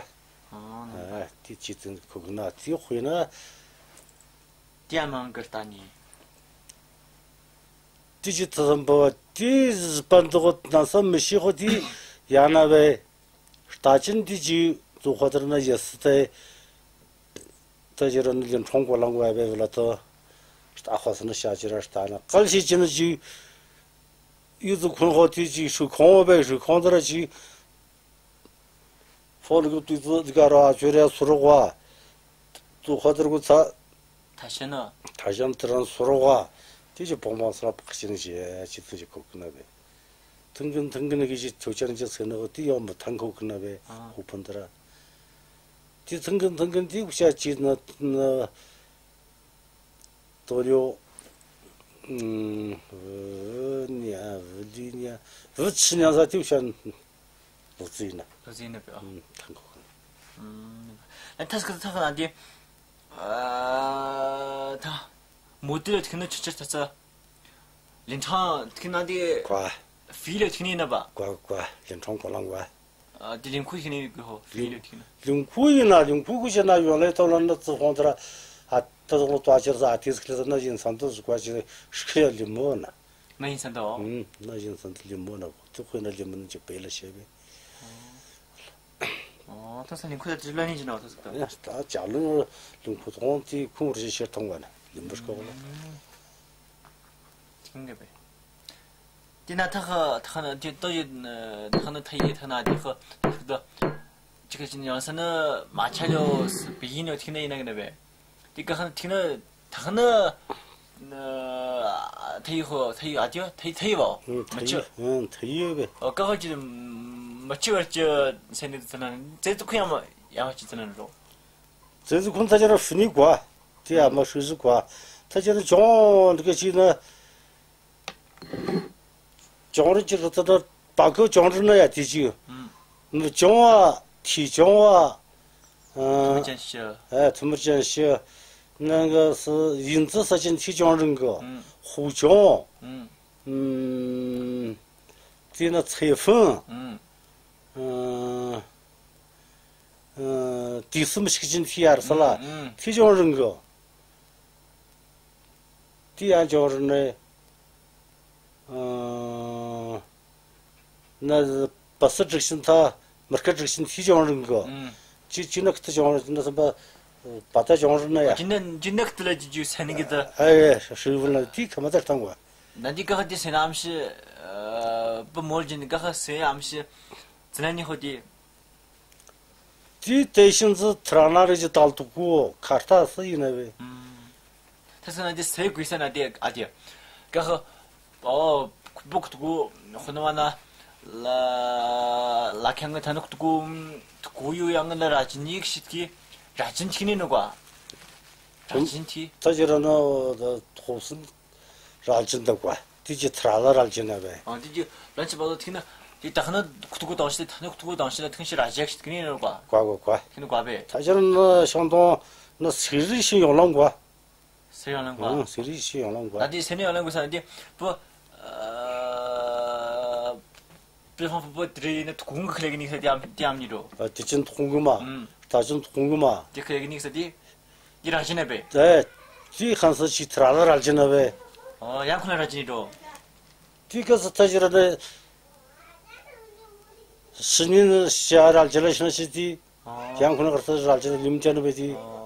ཨ། ཨ་ཏི་ཅི་ཏུན་ཁུ་གུ་ན་ཏི་ཧུ་ཡི་ན། ཏི་ཨ་མང་གི་ལྟ་ནི། ཏི་ཅི་ཐ་ཚམ་པ་བ་ཏི་ཟི་པན་ཏོ་གོ་ན་ས་མི་ཤི་ཁོ་ཏི་ཡ་ན་བེ། ལྟ་ཅིན་ཏི་ཅི་ཏུ་ཁོ་ཐར་ན་ཡ་སི་ཏེ། ཏ་ཅི་ར་ནི་ལིན་ཁྲོང་གོ་ལང་གོ་ཡ་བེ་བི་ལ་ཏོ། ལྟ་ཁོ་ས་ན་ཤ་ཅི་ར་ལྟ་ན་གལ་ཤེས་ཅི་ན་ཅི། ཡུ་ཙུ་ཁུན་ཁོ་ཏི་ཅི་ཧྲུ་ཁོང་བ་བེ་ཧྲུ་ཁོང་ཏ་ར་ཅི། ཕོ་ལི་གུ་ཏུ་ཙུ་ཏི་ག་ར་ཨ་ཅོ་རེ་སུ་རུ་གོ། ཁོ་ཐར་གོ་ཚ། ཐ་ཤན་ནི། ཐ་ཤན་ཐི་རང་སོ་རོ་ག། དེ་ཅི་བོང་བ་སོ་ར་པག་ཅི་ནི་ཅི་ཅི་ཐུན་ཅི་ཁོ་ཁུ་ན་བེ། ཐུན་གིན་ཐུན་གིན་གི་ཅི་ཆོ་ཅན་ཅི་སེ་ན་གོ་དེ་ཡོང་མི་ཐང་ཁོ་ཁུ་ན་བེ། ཨ། ཧུ་ཕུན་ཐི་ར། དེ་ཐུན་གིན་ཐུན་གིན་དེ་ཤ་ཅི་ན་ན། དོ་ཡོ། ཨུམ། བུ་ཉ་བུ་ལི་ཉ་བུ་ཆི་ཉ་ས་དེ་ཤ། ལོ་ཙི་ན། ལོ་ཙི་ན་བེ། ཨ། ཨུམ། ཐང་ཁོ་ཁུ་ན། ཨུམ། ཨ། ཐ་སྐད་ཐ་ཁ་ན་དེ། ཨ། ཐ། མོ་དེ་ལ་ཐིག་ན་ཆུ་ཆུ་ཚ་ཚ། ལིན་ཁྲང་ཐིག་ན་དེ། ཀ། ཧྥི་ལ་ཐིག་ནི་ན་བ། ཀ་ཀ། ལིན་ཁྲང་གོ་ལང་བ། ཨ། དེ་ལིང་ཁུ་ཐིག་ནི་གི་ཧོ། ཧྥི་ལ་ཐིག་ན། ལིང་ཁུ་ཡིན་ན་ལིང་ཁུ་གུ་ཅི་ན་ཡོང་ལེ་ཐོ་ལ་ན་ཙི་ཧོང་ཙི་ར། ཨ། ད་དོ་ལོ་ཏོ་ཨ་ཅི་ར་ས་ཨ་ཏི་སི་ཁི་ལ་ས་ན་ཡིན་སན་དོ་ཟུ་ཀ་ཅི་ཤི་ཁ་ཡ་ལི་མོ་ན། ན་ཡིན་སན་དོ། ཨུམ། ན་ཡིན་སན་དོ་ལི་མོ་ན་གོ། ཙི་ཁོ་ཡིན་ན་ལི་མོ་ན་ཅི་པེ་ལ་ཤེ་བེ། ཨོ། ཐོ་ས་ལིང་ཁུ་ད་ཅི་ལ་ནི་ཅི་ན་ཐོ་ས་ད། ཡ། ད་ཅ་ལུ་ལིང་ཁུ་ཐོང་དེ་ཁུང་རི་ཤེར་ཐོང་བ་ན་ལིང་བུ་ཤ་ཁོ་ལ། ཨུམ། ཐིང་གེ་བེ། དེ་ན་ཐ་ཁ་ཐ་ཁ་ན་དེ་ཏོ་ཡི་ཐ་ཁ་ན་ཐ་ཡི་ཐ་ཁ་ན་དེ་ཁ་ཐ་ཁ་ད་ཅི་ཁ་ཅི་ཡང་ས་ན་མ་ཆ་ལོ་བི་ཡིན་ནོ་ཐིག་ན་ཡིན་ན་གི་ན་བེ། དེ་ཀ་ཁ་ན་ཐིག་ན་ཐ་ཁ་ན་ཐ་ཡི་ཧོ་ཐ་ཡི་ཨ་དེ་ཐ་ཡི་ཐ་ཡི་བ། ཨུམ། མ་ཆི། ཨུམ། ཐ་ཡི་བེ། ཨོ། ཀ་ཁ་ཅི་མ་ཆི་བར་ཅི་སེ་ནི་ཐ་ན་ཙེ་ཙི་ཁུ་ཡང་མ་ཡང་ཅི་ཐ་ན་རོ། ཙེ་ཙི་ཁུ་ཐ་ཅི་ར་ཧྥི་ནི་གོ། དེ་ཡ་མ་ཧྲི་ཟི་གོ། ཐ་ཅི་ར་ཅོང་འདི་ཀ་ཅི་ན། ཅོང་རི་ཅི་ར་ཐ་ད་པ་ཀོ་ཅོང་རི་ན་ཡ་དེ་ཅི། ཨུམ། ནུ་ཅོང་བ། ཐི་ཅོང་བ། ཨ། ཐུ་མུར་ཅན་ཤི། ཨ། ཐུ་མུར་ཅན་ཤི། ནང་གི་སི་ཡིན་ཙི་ས་ཅན་ཐི་ཅོང་རིང་གི། ཨུམ། ཧུ་ཅོང་། ཨུམ། ཨུམ། དེ་ན་ཚེ་ཧྥུན། ཨུམ། ཨ། ཨ། དེ་སུམ་ཞིག་ཅན་ཐི་ཡར་སི་ལ། ཨུམ། ཨུམ། ཐི་ཅོང་རིང་གི། དེ་ཡང་ཅོང་རི་ནི། ཨ། ན་བ་སི་དྲུག་ཤིན་ཐ་མི་སྐད་དྲུག་ཤིན་ཐི་ཅོང་རིང་གི། ཨུམ། ཅི་ཅི་ན་ཁི་ཐི་ཅོང་རིང་ན་སམ་པ་བ་ཏ་ཅོང་རི་ན་ཡ། ཅི་ན་ཅི་ན་ཁི་ཐི་ལ་ཅི་ཅུ་སེ་ནི་གི་ད། ཨ་ཡེ་ཧྲི་བུ་ན་དེ་ཁ་མ་ད་ཐང་བ། ན་དེ་ཀ་ཁ་དེ་སེ་ན་ཨམ་ཤི། ཨ། བུ་མོ་ལ་ཅི་ན་ཀ་ཁ་སེ་ཨམ་ཤི། ཙི་ན་ནི་ཧོ་དེ། དེ་དེ་བཞིན་དུ་ཐི་ར་ན་རི་ཅི་དལ་དུ་གོ་ཁ་ཏ་སི་ཡིན་ན་བེ། ཨུམ། ཐ་ས་ན་དེ་སེ་གུ་ས་ན་དེ་ཨ་དེ། ཀ་ཁ། ཨོ། བུ་ཁུ་ཐུ་གུ་ཧོ་ན་བ་ན། ལ་ལ་ཁྱང་གི་ཐ་ནུ་ཁུ་ཐུ་གུ་ཐུ་གུ་ཡུ་ཡང་ན་ར་ཅི་ནི་ཤི་ཐི་ར་ཅི་ཐི་ནི་ནུ་ག། ར་ཅི་ཐི། ཐ་ཅི་ར་ན་ཐོབ་སིན། རལ་གྱི་འདུག་གོ། དེ་ཅི་ཐ་ར་ལ་རལ་གྱི་ན་བས། ཨ། དེ་ཅི་ལན་ཅི་བ་ལོ་ཐིག་ན། དེ་ད་ཁ་ན་ཁུ་ཐུ་གུ་དང་ཤི་ཐ་ན་ཁུ་ཐུ་གུ་དང་ཤི་ན་ཐིག་ཤི་རལ་གྱི་ཐིག་ནི་ཡོད་གོ། གོ་གོ་གོ། ཐིག་ན་གོ་བས། ད་ཅི་ན་ཤང་དོང་ན་སི་རི་ཤི་ཡོང་ལང་གོ། སི་ཡོང་ལང་གོ། ཨང་། སི་རི་ཤི་ཡོང་ལང་གོ། ད་དེ་སི་ནི་ཡོང་ལང་གོ་ས་ན་དེ་བུ། ཨ། བུ་ཧང་བུ་བུ་དེ་རེ་ཡིན་ན་ཐུ་གུང་གི་ཁ་ལེ་གི་ནི་ས་དེ་ཨམ་དེ་ཨམ་ནི་རོ། ཨ། དེ་ཅི་ཐུ་གུང་གི་མ། ཨང་། ད་ཅི་ཐུ་གུང་གི་མ། དེ་ཁ་ལེ་གི་ནི་ས་དེ། དེ་རལ་གྱི་ན་བས། ཨེ། དེ་ཁང་ས་ཅི་ཐ་ར་ལ་རལ་གྱི་ན་བས། ཨོ། ཡང་ཁོ་ན་རལ་གྱི་ནི་འགྲོ། དེ་ཀ་ས་ཐ་ཅི་ར་ནི། སི་ནི་ནི་ཤ་རལ་གྱི་ལ་ཤི་ན་ཤི་དེ། ཨོ། ཡང་ཁོ་ན་ཀ་ས་རལ་གྱི་ན་ལིམ་ཅན་བས་དེ། ཨོ།